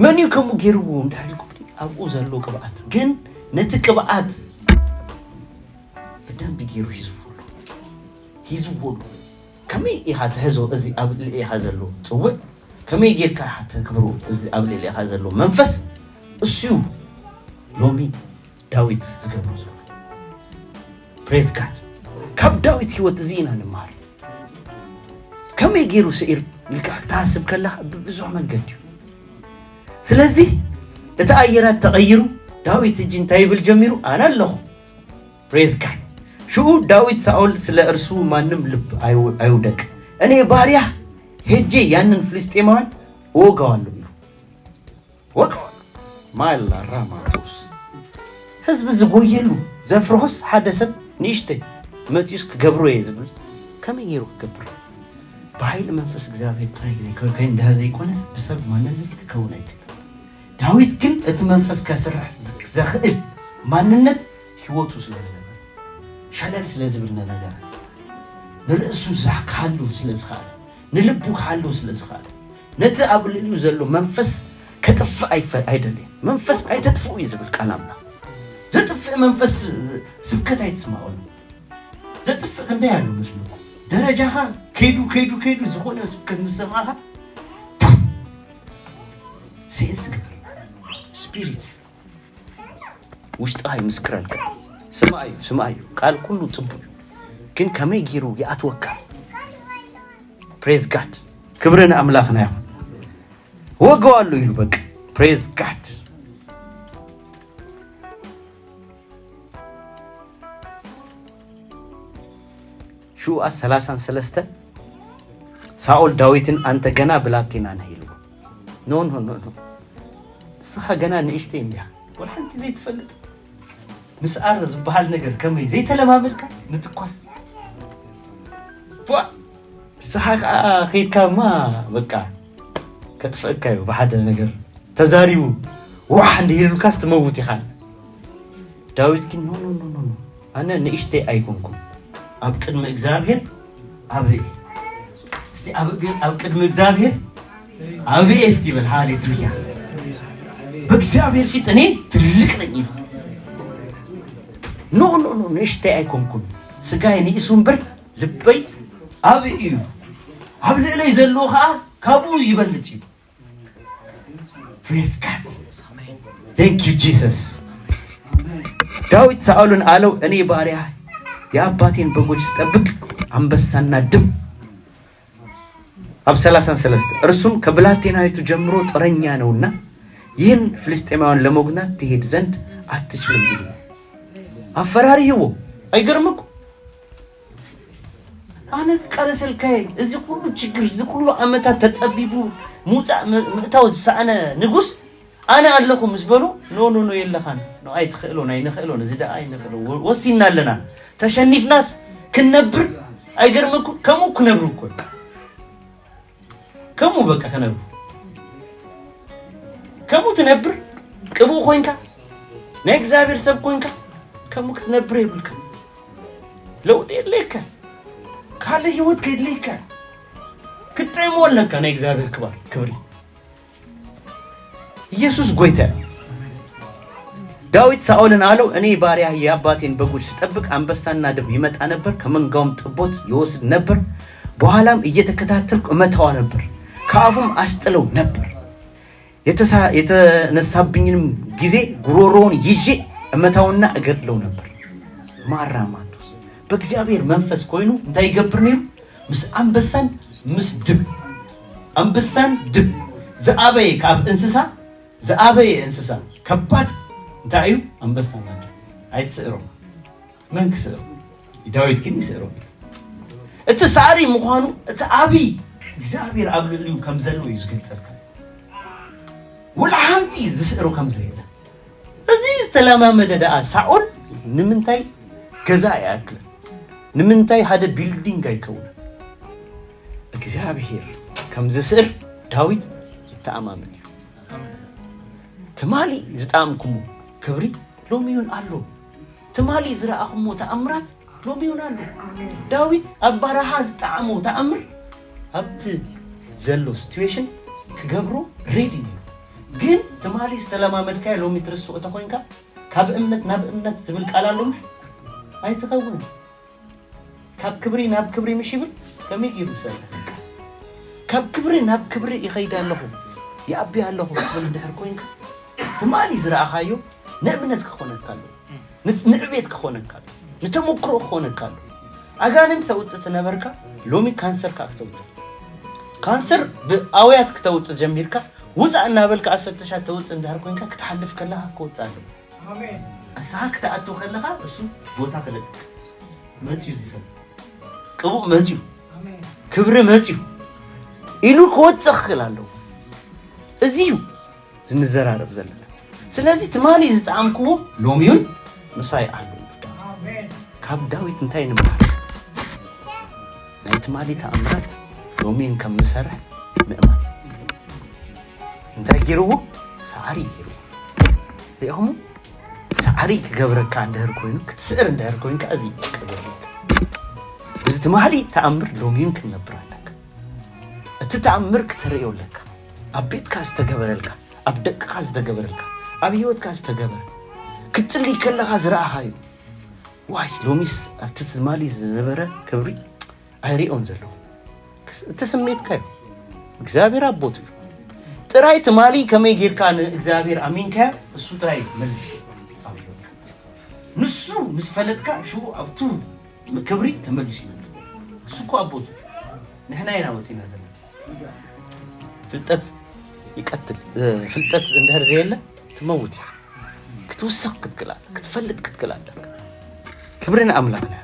መን እዩ ከምኡ ገይርዎ እንድሕር ኢልኩም ኣብኡ ዘሎ ቅብኣት ግን ነቲ ቅብኣት ብደንቢ ገይሩ ሂዝዎ ኣሎ። ሂዝዎ ኣሎ። ከመይ ኢኻ ትሕዞ እዚ ኣብ ልዕሊኻ ዘሎ ጽውዕ? ከመይ ጌርካ ኢኻ ተክብሮ እዚ ኣብ ልዕሊኻ ዘሎ መንፈስ? እሱ እዩ ሎሚ ዳዊት ዝገብሮ ዘሎ። Praise God። ካብ ዳዊት ህይወት እዚ ኢና ንመሃር። ከመይ ገይሩ ስዒር ኢልካ ክትሓስብ ከለኻ ብብዙሕ መንገዲ እዩ። ስለዚ እቲ ኣየራት ተቐይሩ፣ ዳዊት ሕጂ እንታይ ይብል ጀሚሩ? ኣነ ኣለኹ። Praise God። ሽኡ ዳዊት ሳኦል ስለ እርሱ ማንም ልብ ኣይው- ኣይውደቅ፣ እኔ ባሪያ ሄጄ ያንን ፍልስጤማውያን እወጋዋለሁ ይሉ ወጋዋለሁ። ማላ ራማቶስ ህዝቢ ዝጎየሉ ዘፍርሆስ ሓደ ሰብ ንእሽተይ መፂኡስ ክገብሮ እየ ዝብል ከመይ ገይሩ ክገብር? ብሓይሊ መንፈስ እግዚኣብሔር ጥራይ ዘይኮ- እንዳ ዘይኮነስ ብሰብ ማንነት ክከውን ኣይክእል። ዳዊት ግን እቲ መንፈስ ከስርሕ ዘኽእል ማንነት ህይወቱ ስለ ዝነበረ ሸለል ስለ ዝብል ነገራት ንርእሱ ዛ- ክሃሉ ስለ ዝኸኣለ ንልቡ ክሃሉ ስለ ዝኸኣለ ነቲ ኣብ ልዕሊኡ ዘሎ መንፈስ ከጥፍእ ኣይፈ- ኣይደልየን። መንፈስ ኣይተጥፍኡ እዩ ዝብል ቃል ኣምላኽ። ዘጥፍእ መንፈስ ስብከት ኣይትስማዑ። ዘጥፍእ ክንደይ ኣሎ መስልኩ። ደረጃኻ ከይዱ ከይዱ ከይዱ ዝኾነ ስብከት ምስ ሰማዕኻ ሴንስ ግበር። ስፒሪት ውሽጥኻ ይምስክረልካ። ስማዕ እዩ፣ ስማዕ እዩ። ቃል ኩሉ ጽቡቅ እዩ። ግን ከመይ ገይሩ ይኣትወካ? Praise God። ክብሪ ንኣምላኽና ይኹን። ወገዋሉ ኢሉ በቃ። Praise God። ሽኡ ሰላሳን ሰለስተ ሳኦል ዳዊትን፣ "ኣንተ ገና ብላቴና ነህ" ኢሉ። "ኖ፣ ኖ፣ ኖ፣ ኖ። ንስኻ ገና ንእሽተይ እንዲኻ። ወላ ሓንቲ ዘይትፈልጥ ምስዓር ዝበሃል ነገር ከመይ ዘይተለማመድካ ምትኳስ? ቧ! ንስኻ ከኣ ኸይድካማ በቃ ከጥፍአካ እዩ ብሓደ ነገር ተዛሪቡ ዋሕ እንዲህ ኢሉልካስ ትመውት ኢኻ." ዳዊት ግን፣ "ኖ፣ ኖ፣ ኖ፣ ኖ፣ ኖ። ኣነ ንእሽተይ ኣይኮንኩን። ኣብ ቅድሚ እግዚኣብሔር ዓብየ እየ። እስቲ ኣብ እግ- ኣብ ቅድሚ እግዚኣብሔር ዓብየ እስቲ በል። ሃሌሉያ። በእግዚአብሔር ፊት እኔ ትልቅ ነኝ" ይላል። "ኖ፣ ኖ፣ ኖ፣ ንእሽተይ ኣይኮንኩን። ስጋይ ንእሱ እምበር ልበይ ዓብይ እዩ። ኣብ ልዕለይ ዘለዎ ከዓ ካብኡ ይበልጽ እዩ." Praise God። Thank you Jesus። ዳዊት ሳኦልን አለው፣ "እኔ ባሪያ የአባቴን በጎች ስጠብቅ አንበሳና ድብ" ኣብ ሰላሳን ሰለስተ፣ "እርሱም ከብላቴናይቱ ጀምሮ ጦረኛ ነውና ይህን ፍልስጤማውያን ለመጉናት ትሄድ ዘንድ አትችልም" ይሉ። ኣፈራሪህዎ። ኣይገርምኩ? ኣነ ቃለሰልካየ፣ እዚ ኩሉ ችግር፣ እዚ ኩሉ ዓመታት ተጸቢቡ፣ ምውጻእ ም- ምእታው ዝሰኣነ ንጉስ፣ ኣነ ኣለኹ ምስ በሉ፣ "ኖ፣ ኖ፣ ኖ፣ የለኻን፣ ኖ፣ ኣይትኽእሎን፣ ኣይንኽእሎን፣ እዚ ደኣ ኣይንኽእሎ፣ ወ- ወሲና ኣለና፣ ተሸኒፍናስ ክንነብር ኣይገርመኩ?" ከምኡ ክነብሩ እኮ እዩ። ከምኡ በቃ ክነብሩ። ከምኡ ትነብር፣ ቅቡእ ኮይንካ፣ ናይ እግዚኣብሔር ሰብ ኮይንካ፣ ከምኡ ክትነብር የብልካ። ለውጢ የድልየካ። ካልእ ህይወት ከድልየካ። ክትጥዕሞ ኣለካ ናይ እግዚኣብሔር ክባር፣ ክብሪ። ኢየሱስ ጎይታ እዩ። ዳዊት ሳኦልን አለው፣ "እኔ ባሪያህ የአባቴን በጎች ስጠብቅ አንበሳና ድብ ይመጣ ነበር፣ ከመንጋውም ጥቦት ይወስድ ነበር። በኋላም እየተከታተልኩ እመታዋ ነበር፣ ከአፉም አስጥለው ነበር። የተሳ- የተነሳብኝንም ጊዜ ጉሮሮውን ይዤ እመታውና እገድለው ነበር።" ማራ ማቶስ በእግዚአብሔር መንፈስ ኮይኑ እንታይ ይገብር ነይሩ? ምስ ኣንበሳን ምስ ድብ፣ ኣንበሳን ድብ ዝኣበየ ካብ እንስሳ ዝኣበየ እንስሳ ከባድ እንታይ እዩ? ኣንበሳና ድብ። ኣይትስእሮ። መን ክስእሮ? ዳዊት ግን ይስእሮ። እቲ ሳዕሪ ምዃኑ እቲ ኣብይ እግዚኣብሔር ኣብ ልዕሊኡ ከም ዘሎ እዩ ዝገልጸልካ። ወላ ሓንቲ ዝስእሮ ከም ዘየለ። እዚ ዝተለማመደ ደኣ ሳኦል ንምንታይ ገዛ ኣይኣክልን? ንምንታይ ሓደ ቢልዲንግ ኣይከውንን? እግዚኣብሔር ከም ዝስእር ዳዊት ይተኣማመን እዩ። ትማሊ ዝጠኣምኩሞ ክብሪ ሎሚ እውን ኣሎ። ትማሊ ዝረኣኹሞ ተኣምራት ሎሚ እውን ኣሎ። ዳዊት ኣብ በረኻ ዝጠዓሞ ተኣምር ኣብቲ ዘሎ ሲትዌሽን ክገብሮ ሬዲ እዩ። ግን ትማሊ ዝተለማመድካዮ ሎሚ ትርስኦ ተኾይንካ ካብ እምነት ናብ እምነት ዝብል ቃል ኣሎ ምሽ? ኣይትኸውንን። ካብ ክብሪ ናብ ክብሪ ምሽ ይብል? ከመይ ገይሩ ይሰርሕ? ካብ ክብሪ ናብ ክብሪ ይኸይድ ኣለኹ፣ ይኣቢ ኣለኹ ትብል እንድሕር ኮይንካ ትማሊ ዝረኣኻዮ ንእምነት ክኾነካ ኣሎ፣ ንዕቤት ክኾነካ ኣሎ፣ ንተመክሮ ክኾነካ ኣሎ። ኣጋንንት ተውፅእ ትነበርካ፣ ሎሚ ካንሰር ከዓ ክተውፅእ። ካንሰር ብኣውያት ክተውፅእ ጀሚርካ፣ ውፃእ እናበልካ ኣሰርተሻት ተውፅእ እንዳር ኮይንካ ክትሓልፍ ከለካ ክወፅእ ኣሎ። ኣስኻ ክትኣትው ከለኻ እሱ ቦታ ክለቅቅ መፅዩ ዝሰብ ቅቡእ መፅዩ ክብሪ መፅዩ ኢሉ ክወፅእ ክኽእል ኣለዎ። እዚ እዩ ዝንዘራረብ ዘለና። ስለዚህ ትማሊ ዝጠዓምክዎ ሎሚውን ምሳይ ኣሎ። ካብ ዳዊት እንታይ ንምሃር? ናይ ትማሊ ተኣምራት ሎሚን ከም ንሰርሕ ምእማን። እንታይ ገይርዎ? ሳዕሪ ገይርዎ። ሪኢኹም? ሳዕሪ ክገብረካ እንድህር ኮይኑ ክትስዕር እንድህር ኮይንካ እዚ እዩ ቀዘብለካ። ብዚ ትማሊ ተኣምር ሎሚን ክትነብር ኣለካ። እቲ ተኣምር ክትርእዮ ኣለካ። ኣብ ቤትካ ዝተገበረልካ፣ ኣብ ደቅካ ዝተገበረልካ፣ ኣብ ህይወትካ ዝተገበረ ክትጽልይ ከለኻ ዝረኣኻዩ። ዋይ ሎሚስ ኣብቲ ትማሊ ዝነበረ ክብሪ ኣይሪኦን ዘለኹ። እቲ ስሜትካ እዩ። እግዚኣብሔር ኣቦት እዩ። ጥራይ ትማሊ ከመይ ጌርካ ንእግዚኣብሔር ኣሚንካዮ እሱ ጥራይ መልሽ። ንሱ ምስ ፈለጥካ ሽኡ ኣብቱ ክብሪ ተመልሱ ይመጽእ። እሱ እኮ ኣቦት እዩ። ንሕና ኢና ወፂና ዘለና። ፍልጠት ይቀትል። ፍልጠት እንድሕር ዘየለ ትመውት ኢኻ። ክትውስኽ ክትክእል ኣለካ፣ ክትፈልጥ ክትክእል ኣለካ። ክብሪ ንኣምላኽና።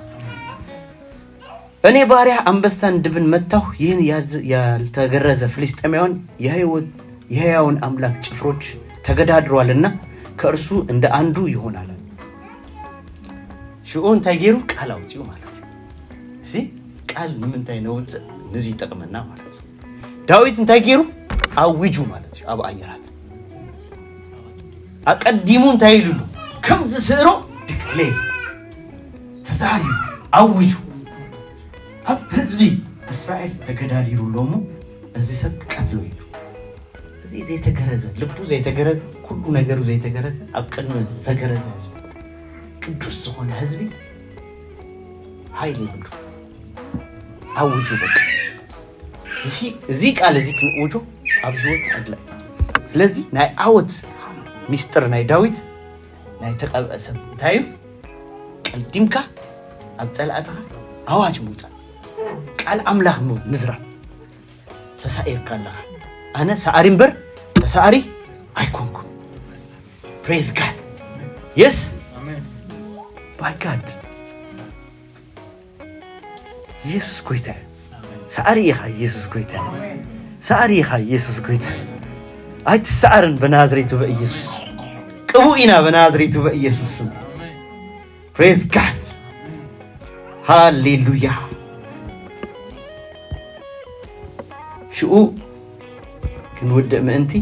እኔ ባሪያ አንበሳን ድብን መታሁ። ይህን ያዝ- ያልተገረዘ ፍልስጤማውያን የህይወት- የሕያውን ኣምላክ ጭፍሮች ተገዳድሯልና ከእርሱ እንደ አንዱ ይሆናል። ሽኡ እንታይ ገይሩ? ቃል ኣውፂኡ ማለት እዩ። እዚ ቃል ንምንታይ ነውፅእ? ንዚ ይጠቕመና ማለት እዩ። ዳዊት እንታይ ገይሩ? ኣዊጁ ማለት እዩ። ኣብ ኣየራት ኣቀዲሙ እንታይ ኢሉ ኣሎ? ከም ዝስእሮ ድክሌር ተዛሪቡ ኣዊጁ ኣብ ህዝቢ እስራኤል ተገዳዲሩ ኣሎ እሞ እዚ ሰብ ቀትሎ ኢሉ። እዚ ዘይተገረዘ ልቡ ዘይተገረዘ ኩሉ ነገሩ ዘይተገረዘ ኣብ ቅድሚ ዘገረዘ ህዝቢ ቅዱስ ዝኾነ ህዝቢ ሓይሊ የብሉ። ኣውጁ በቃ። እዚ እዚ ቃል እዚ ክንእውጆ ኣብ ህይወት ኣድላይ። ስለዚ ናይ ዓወት ሚስጥር ናይ ዳዊት ናይ ተቐብአ ሰብ እንታይ እዩ? ቀዲምካ ኣብ ጸላእትኻ ኣዋጅ ምውጻእ፣ ቃል ኣምላኽ ም- ምዝራብ። ተሳኢርካ ኣለኻ። ኣነ ሰኣሪ እምበር ተሳኣሪ ኣይኮንኩ። Praise God. Yes. By God. ኢየሱስ ጎይታ እዩ። ሰኣሪ ኢኻ። ኢየሱስ ጎይታ እዩ። ሰኣሪ ኢኻ። ኢየሱስ ጎይታ እዩ። ኣይትሰኣርን ብናዝሬቱ በኢየሱስ። ቅቡእ ኢና ብናዝሬቱ በኢየሱስ ስም። Praise God. ሃሌሉያ። ሽኡ ክንውድእ ምእንቲ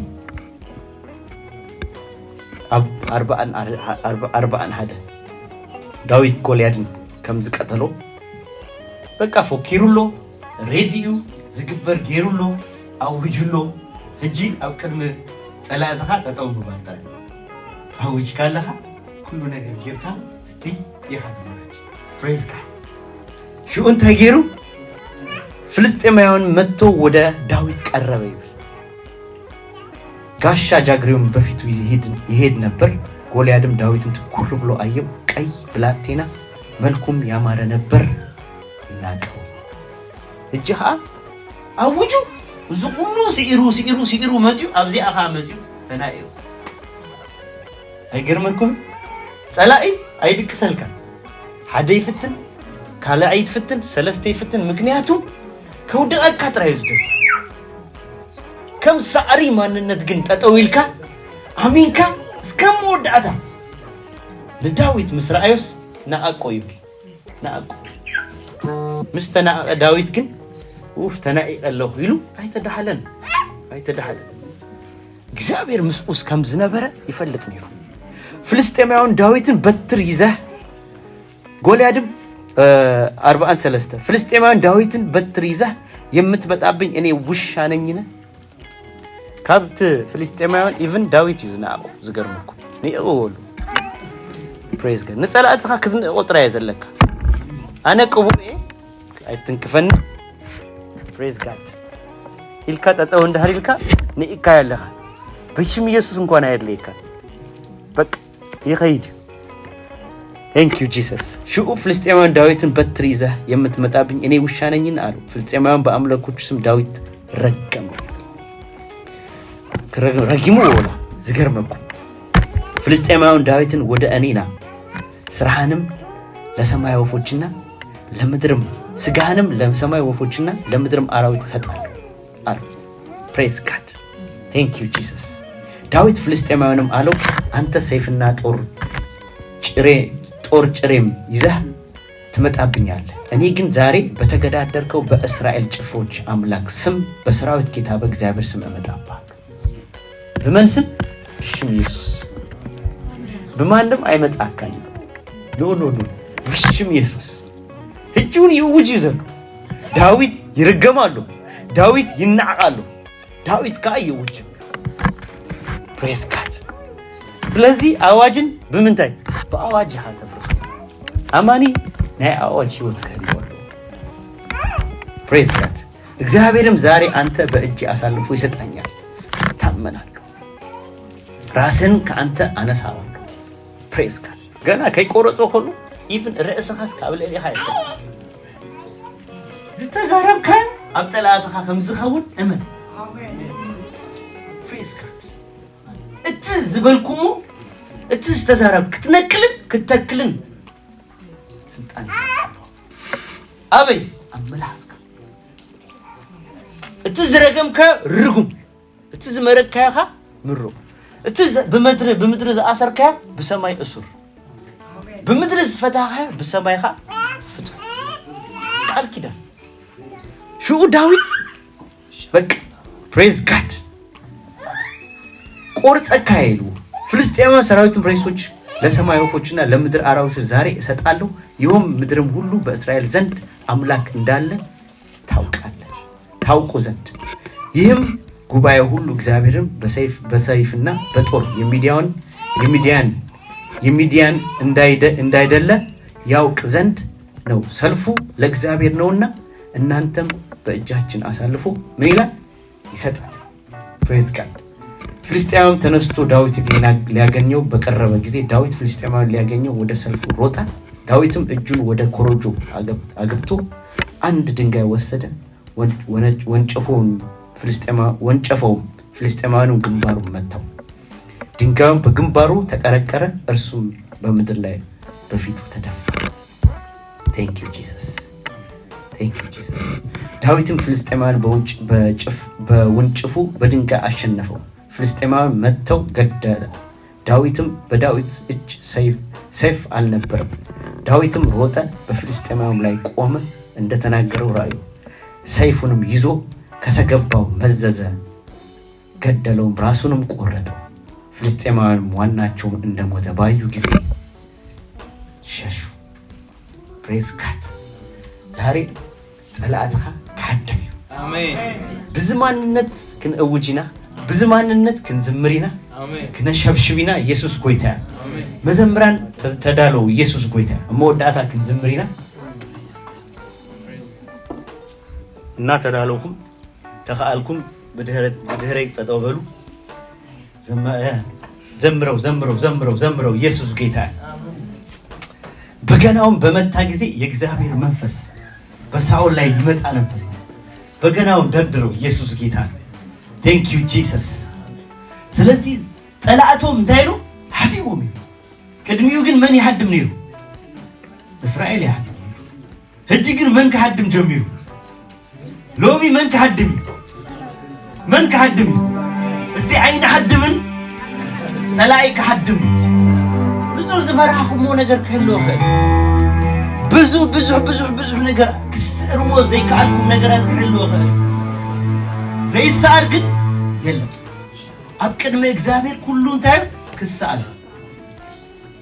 ኣብ ኣርባኣን ኣር- ኣርባ- ኣርባኣን ሓደ ዳዊት ጎልያድን ከም ዝቀተሎ በቃ ፎኪሩ ኣሎ። ሬድዩ ዝግበር ገይሩ ኣሎ። ኣውጁ ኣሎ። ሕጂ ኣብ ቅድሚ ጸላእትኻ ጠጠው ምባል ጥራይ። ኣውጅካ ኣለኻ ኩሉ ነገር ጌርካ ስቲ ኢኻ ትመራጭ። Praise God. ሽኡ እንታይ ገይሩ? ፍልስጤማውያን መጥቶ ወደ ዳዊት ቀረበ ይብል። ጋሻ ጃግሬውም በፊቱ ይሄድ- ይሄድ ነበር። ጎልያድም ዳዊትን ትኩር ብሎ አየው። ቀይ ብላቴና መልኩም ያማረ ነበር። ናቀው። እጅ ኸዓ ኣውጁ። እዚ ኩሉ ስዒሩ ስዒሩ ስዒሩ መፅዩ ኣብዚኣ ኸዓ መፅዩ ተናኢሩ። ኣይገርመኩም? ጸላኢ ኣይድቅሰልካ። ሓደ ይፍትን፣ ካልኣይ ይፍትን፣ ሰለስተ ይፍትን። ምክንያቱ ከውድቐካ ጥራይ እዩ ዝደሊ። ከም ሳዕሪ ማንነት ግን ጠጠው ኢልካ ኣሚንካ እስከ መወዳእታ ንዳዊት ምስ ረኣዮስ ንኣቆ ይብል። ንኣቆ ምስ ተናእቐ ዳዊት ግን ውፍ ተናኢቐ ኣለኹ ኢሉ ኣይተዳህለን ኣይተዳህለን። እግዚኣብሔር ምስኡስ ከም ዝነበረ ይፈልጥ ነይሩ። ፍልስጤማውያን ዳዊትን በትር ይዘህ ጎልያድም ኣርባኣን ሰለስተ ፍልስጤማውያን ዳዊትን በትር ይዘህ የምትመጣብኝ እኔ ውሻ ነኝነ? ካብቲ ፍልስጤማውያን ኢቭን ዳዊት እዩ ዝነኣቑ። ዝገርመኩም ንእቕወሉ ፕሬዝ ጋድ ንጸላእትኻ ክትንእቑ ጥራይ እየ ዘለካ። ኣነ ቅቡእ እየ ኣይትንክፈኒ። ፕሬዝ ጋድ ኢልካ ጠጠው እንዳህር ኢልካ ንኢካዮ ኣለኻ። ብሽም ኢየሱስ እንኳን ኣየድለየካ። በቃ ይኸይድ እዩ። Thank you Jesus። ሽኡ ፍልስጤማውያን ዳዊትን በትር ይዘህ የምትመጣብኝ እኔ ውሻ ነኝን አሉ። ፍልስጤማውያን በአምላኮቹ ስም ዳዊት ረገመው። ረጊሙ ወላ ዝገርመኩም ፍልስጤማውያን ዳዊትን ወደ እኔ ና ስራህንም ለሰማይ ወፎችና ለምድርም ስጋህንም ለሰማይ ወፎችና ለምድርም አራዊት እሰጣለሁ አሉ። Praise God። Thank you Jesus። ዳዊት ፍልስጤማውያንም አለው አንተ ሰይፍና ጦር ጭሬ ጦር ጭሬም ይዘህ ትመጣብኛለህ። እኔ ግን ዛሬ በተገዳደርከው በእስራኤል ጭፍሮች አምላክ ስም በሰራዊት ጌታ በእግዚአብሔር ስም እመጣብሃለሁ። ብመን ስም? ብሽም ኢየሱስ። ብማንም ኣይመጻካን። ኖ ኖ ኖ። ብሽም ኢየሱስ። ሕጂ እውን ይእውጅ እዩ ዘሎ። ዳዊት ይርገም ኣሎ። ዳዊት ይናዓቕ ኣሎ። ዳዊት ከዓ ይእውጅ። Praise God። ስለዚ ኣዋጅን ብምንታይ? ብኣዋጅ ኢኻ ተፍርስ። ኣማኒ ናይ ኣዋጅ ህይወት ክህልዎ ኣለዎ። Praise God። እግዚአብሔርም ዛሬ አንተ በእጅ አሳልፎ ይሰጣኛል፣ እታመናለሁ። ራስን ከአንተ አነሳዋለሁ። Praise God። ገና ከይቆረጾ ከሎ even ርእስኻስ ካብ ልዕሌኻ ይሰጥ ዝተዛረብካዮ ኣብ ጸላእትኻ ከም ዝኸውን እመን። Praise God። እቲ ዝበልኩሞ እቲ ዝተዛረብ ክትነቅልን ክትተክልን ስልጣን ኣለዎ። ኣበይ? ኣብ ምላስካ። እቲ ዝረገምካዮ ርጉም፣ እቲ ዝመረግካዮ ኸኣ ምሩቕ። እቲ ዘ- ብምድሪ ብምድሪ ዝኣሰርካዮ ብሰማይ እሱር፣ ብምድሪ ዝፈታኻዮ ብሰማይ ኸኣ ፍትሑ። ቃል ኪዳን። ሽኡ ዳዊት በቃ praise God ቆርጸካ ኢሉ ፍልስጤማውያን ሰራዊትን ሬሶች ለሰማይ ወፎችና ለምድር አራዊቶች ዛሬ እሰጣለሁ። ይኸውም ምድርም ሁሉ በእስራኤል ዘንድ አምላክ እንዳለ ታውቃለህ ታውቁ ዘንድ ይህም ጉባኤ ሁሉ እግዚአብሔርን በሰይፍ በሰይፍና በጦር የሚዲያውን የሚዲያን የሚዲያን እንዳይደ እንዳይደለ ያውቅ ዘንድ ነው። ሰልፉ ለእግዚአብሔር ነውና እናንተም በእጃችን አሳልፎ ምን ይላል ይሰጣል። Praise God። ፍልስጤማውያን ተነስቶ ዳዊት ሊና- ሊያገኘው በቀረበ ጊዜ ዳዊት ፍልስጤማውያን ሊያገኘው ወደ ሰልፉ ሮጠ። ዳዊትም እጁን ወደ ኮረጆ አገብ- አግብቶ አንድ ድንጋይ ወሰደ። ወን- ወነ- ወንጨፎውን ፍልስጤማ- ወንጨፈውም ፍልስጤማውያኑን ግንባሩን መታው። ድንጋዩም በግንባሩ ተቀረቀረ፣ እርሱም በምድር ላይ በፊቱ ተደፋ። Thank you Jesus። Thank you Jesus። ዳዊትም ፍልስጤማውያን በውንጭ- በጭፍ- በውንጭፉ በድንጋይ አሸነፈው። ፍልስጤማውያን መጥተው ገደለ። ዳዊትም በዳዊት እጅ ሰይፍ ሰይፍ አልነበረም። ዳዊትም ሮጠ፣ በፍልስጤማውያን ላይ ቆመ፣ እንደተናገረው ራእዩ ሰይፉንም ይዞ ከሰገባው መዘዘ፣ ገደለውም፣ ራሱንም ቆረጠው። ፍልስጤማውያንም ዋናቸውን እንደሞተ ባዩ ጊዜ ሸሹ። Praise God። ዛሬ ጸላእትኻ ክሓድም እዩ። ኣሜን ብዚ ማንነት ክንእውጅ ኢና፣ ብዚ ማንነት ክንዝምር ኢና፣ ኣሜን ክነሸብሽብ ኢና። ኢየሱስ ጎይታ እዩ። ኣሜን መዘምራን ተ- ተዳለዉ። ኢየሱስ ጎይታ እዩ። ኣብ መወዳእታ ክንዝምር ኢና። እናተዳለውኩም ተኸኣልኩም ብድህረ- ብድህረይ ጠጠው በሉ። ዘመ- እ፣ ዘምረው ዘምረው ዘምረው ዘምረው ኢየሱስ ጌታ። በገናውን በመታ ጊዜ የእግዚአብሔር መንፈስ በሳኦል ላይ ይመጣ ነበር። በገናውን ደርድረው ኢየሱስ ጌታ። Thank you Jesus። ስለዚህ ጸላእቶም እንታይ ኢሉ ሓዲሞም እዩ። ቅድሚኡ ግን መን ይሓድም ነይሩ? እስራኤል ይሓድም። ሕጂ ግን መን ክሓድም ጀሚሩ? ሎሚ መን ክሓድም እዩ? መን ክሓድም እዩ? እስቲ ኣይንሓድምን ጸላኢ ክሓድም እዩ። ብዙሕ ዝፈራሕኩሞ ነገር ክህልዎ ይኽእል። ብዙ ብዙሕ ብዙሕ ብዙሕ ነገር ክስእርዎ ዘይከኣልኩም ነገራት ክህልዎ ይኽእል። ዘይሰኣር ግን የለን። ኣብ ቅድሚ እግዚኣብሔር ኩሉ እንታይ እዩ? ክሰኣር እዩ።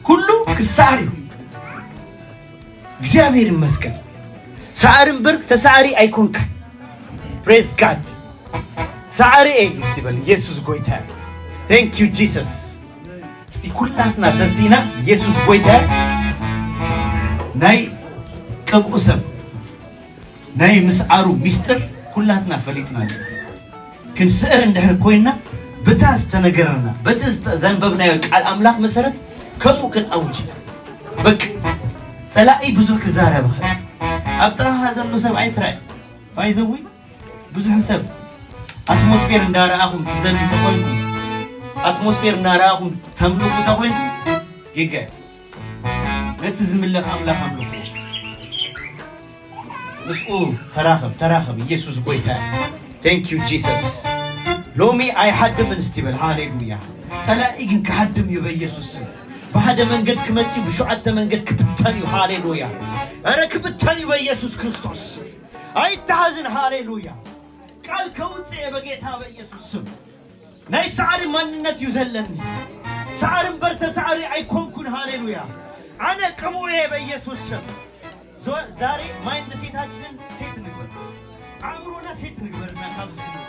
ኩሉ ክሰኣር እዩ። እግዚኣብሔር ይመስገን። ሰኣሪ እምበር ተሰኣሪ ኣይኮንካ። Praise God። ሰኣሪ እየ እስቲ በል ኢየሱስ ጎይታ። Thank you Jesus። እስቲ ኩላትና ተሲና ኢየሱስ ጎይታ ናይ ቅብኡ ሰብ ናይ ምስዓሩ ሚስጥር ኩላትና ፈሊጥና ኣለና። ክንስዕር እንድሕር ኮይና ብታ ዝተነገረና በቲ ዝተ- ዘንበብናዮ ቃል ኣምላኽ መሰረት ከምኡ ክንኣውጅ ኢና። በቃ ጸላኢ ብዙሕ ክዛረብ ይኽእል። ኣብ ጥቓኻ ዘሎ ሰብ ኣይትራይ። ባይዘዊ ብዙሕ ሰብ ኣትሞስፌር እንዳረኣኹም ትዘሉ ተኾይንኩም፣ ኣትሞስፌር እንዳረኣኹም ተምልኹ ተኾይንኩም፣ ጌጋ እዩ። ነቲ ዝምለኽ ኣምላኽ ኣምልኹ። ምስኡ ተራኸብ፣ ተራኸብ። ኢየሱስ ጎይታ እዩ። Thank you Jesus። ሎሚ ኣይሓድምን እስቲ በል። ሃሌሉያ። ጸላኢ ግን ክሓድም እዩ በኢየሱስ ስም። ብሓደ መንገድ ክመጽእ እዩ፣ ብሸውዓተ መንገድ ክብተን እዩ። ሃሌሉያ። ኧረ ክብተን እዩ በኢየሱስ ክርስቶስ ስም። ኣይተሃዝን። ሃሌሉያ። ቃል ከውጽእ እየ በጌታ በኢየሱስ ስም። ናይ ሳዕሪ ማንነት እዩ ዘለኒ። ሳዕሪ እምበር ተሳዕሪ ኣይኮንኩን። ሃሌሉያ። ኣነ ቅቡእ እየ በኢየሱስ ስም። ዞ-፣ ዛሬ ማይንድ ሴታችንን ሴት ንግበር። ኣእምሮና ሴት ንግበርና ካብ ዝግበር።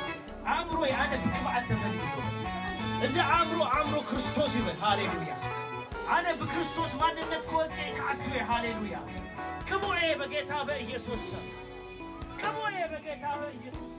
ኣእምሮይ ኣነ ብቅብኣት ተመሊኡ። እዚ ኣእምሮ ኣእምሮ ክርስቶስ ይበል። ሃሌሉያ። ኣነ ብክርስቶስ ማንነት ክወጽእ ክኣቱ እየ። ሃሌሉያ። ቅቡእ እየ በጌታ በኢየሱስ ስም። ቅቡእ እየ በጌታ በኢየሱስ ስም።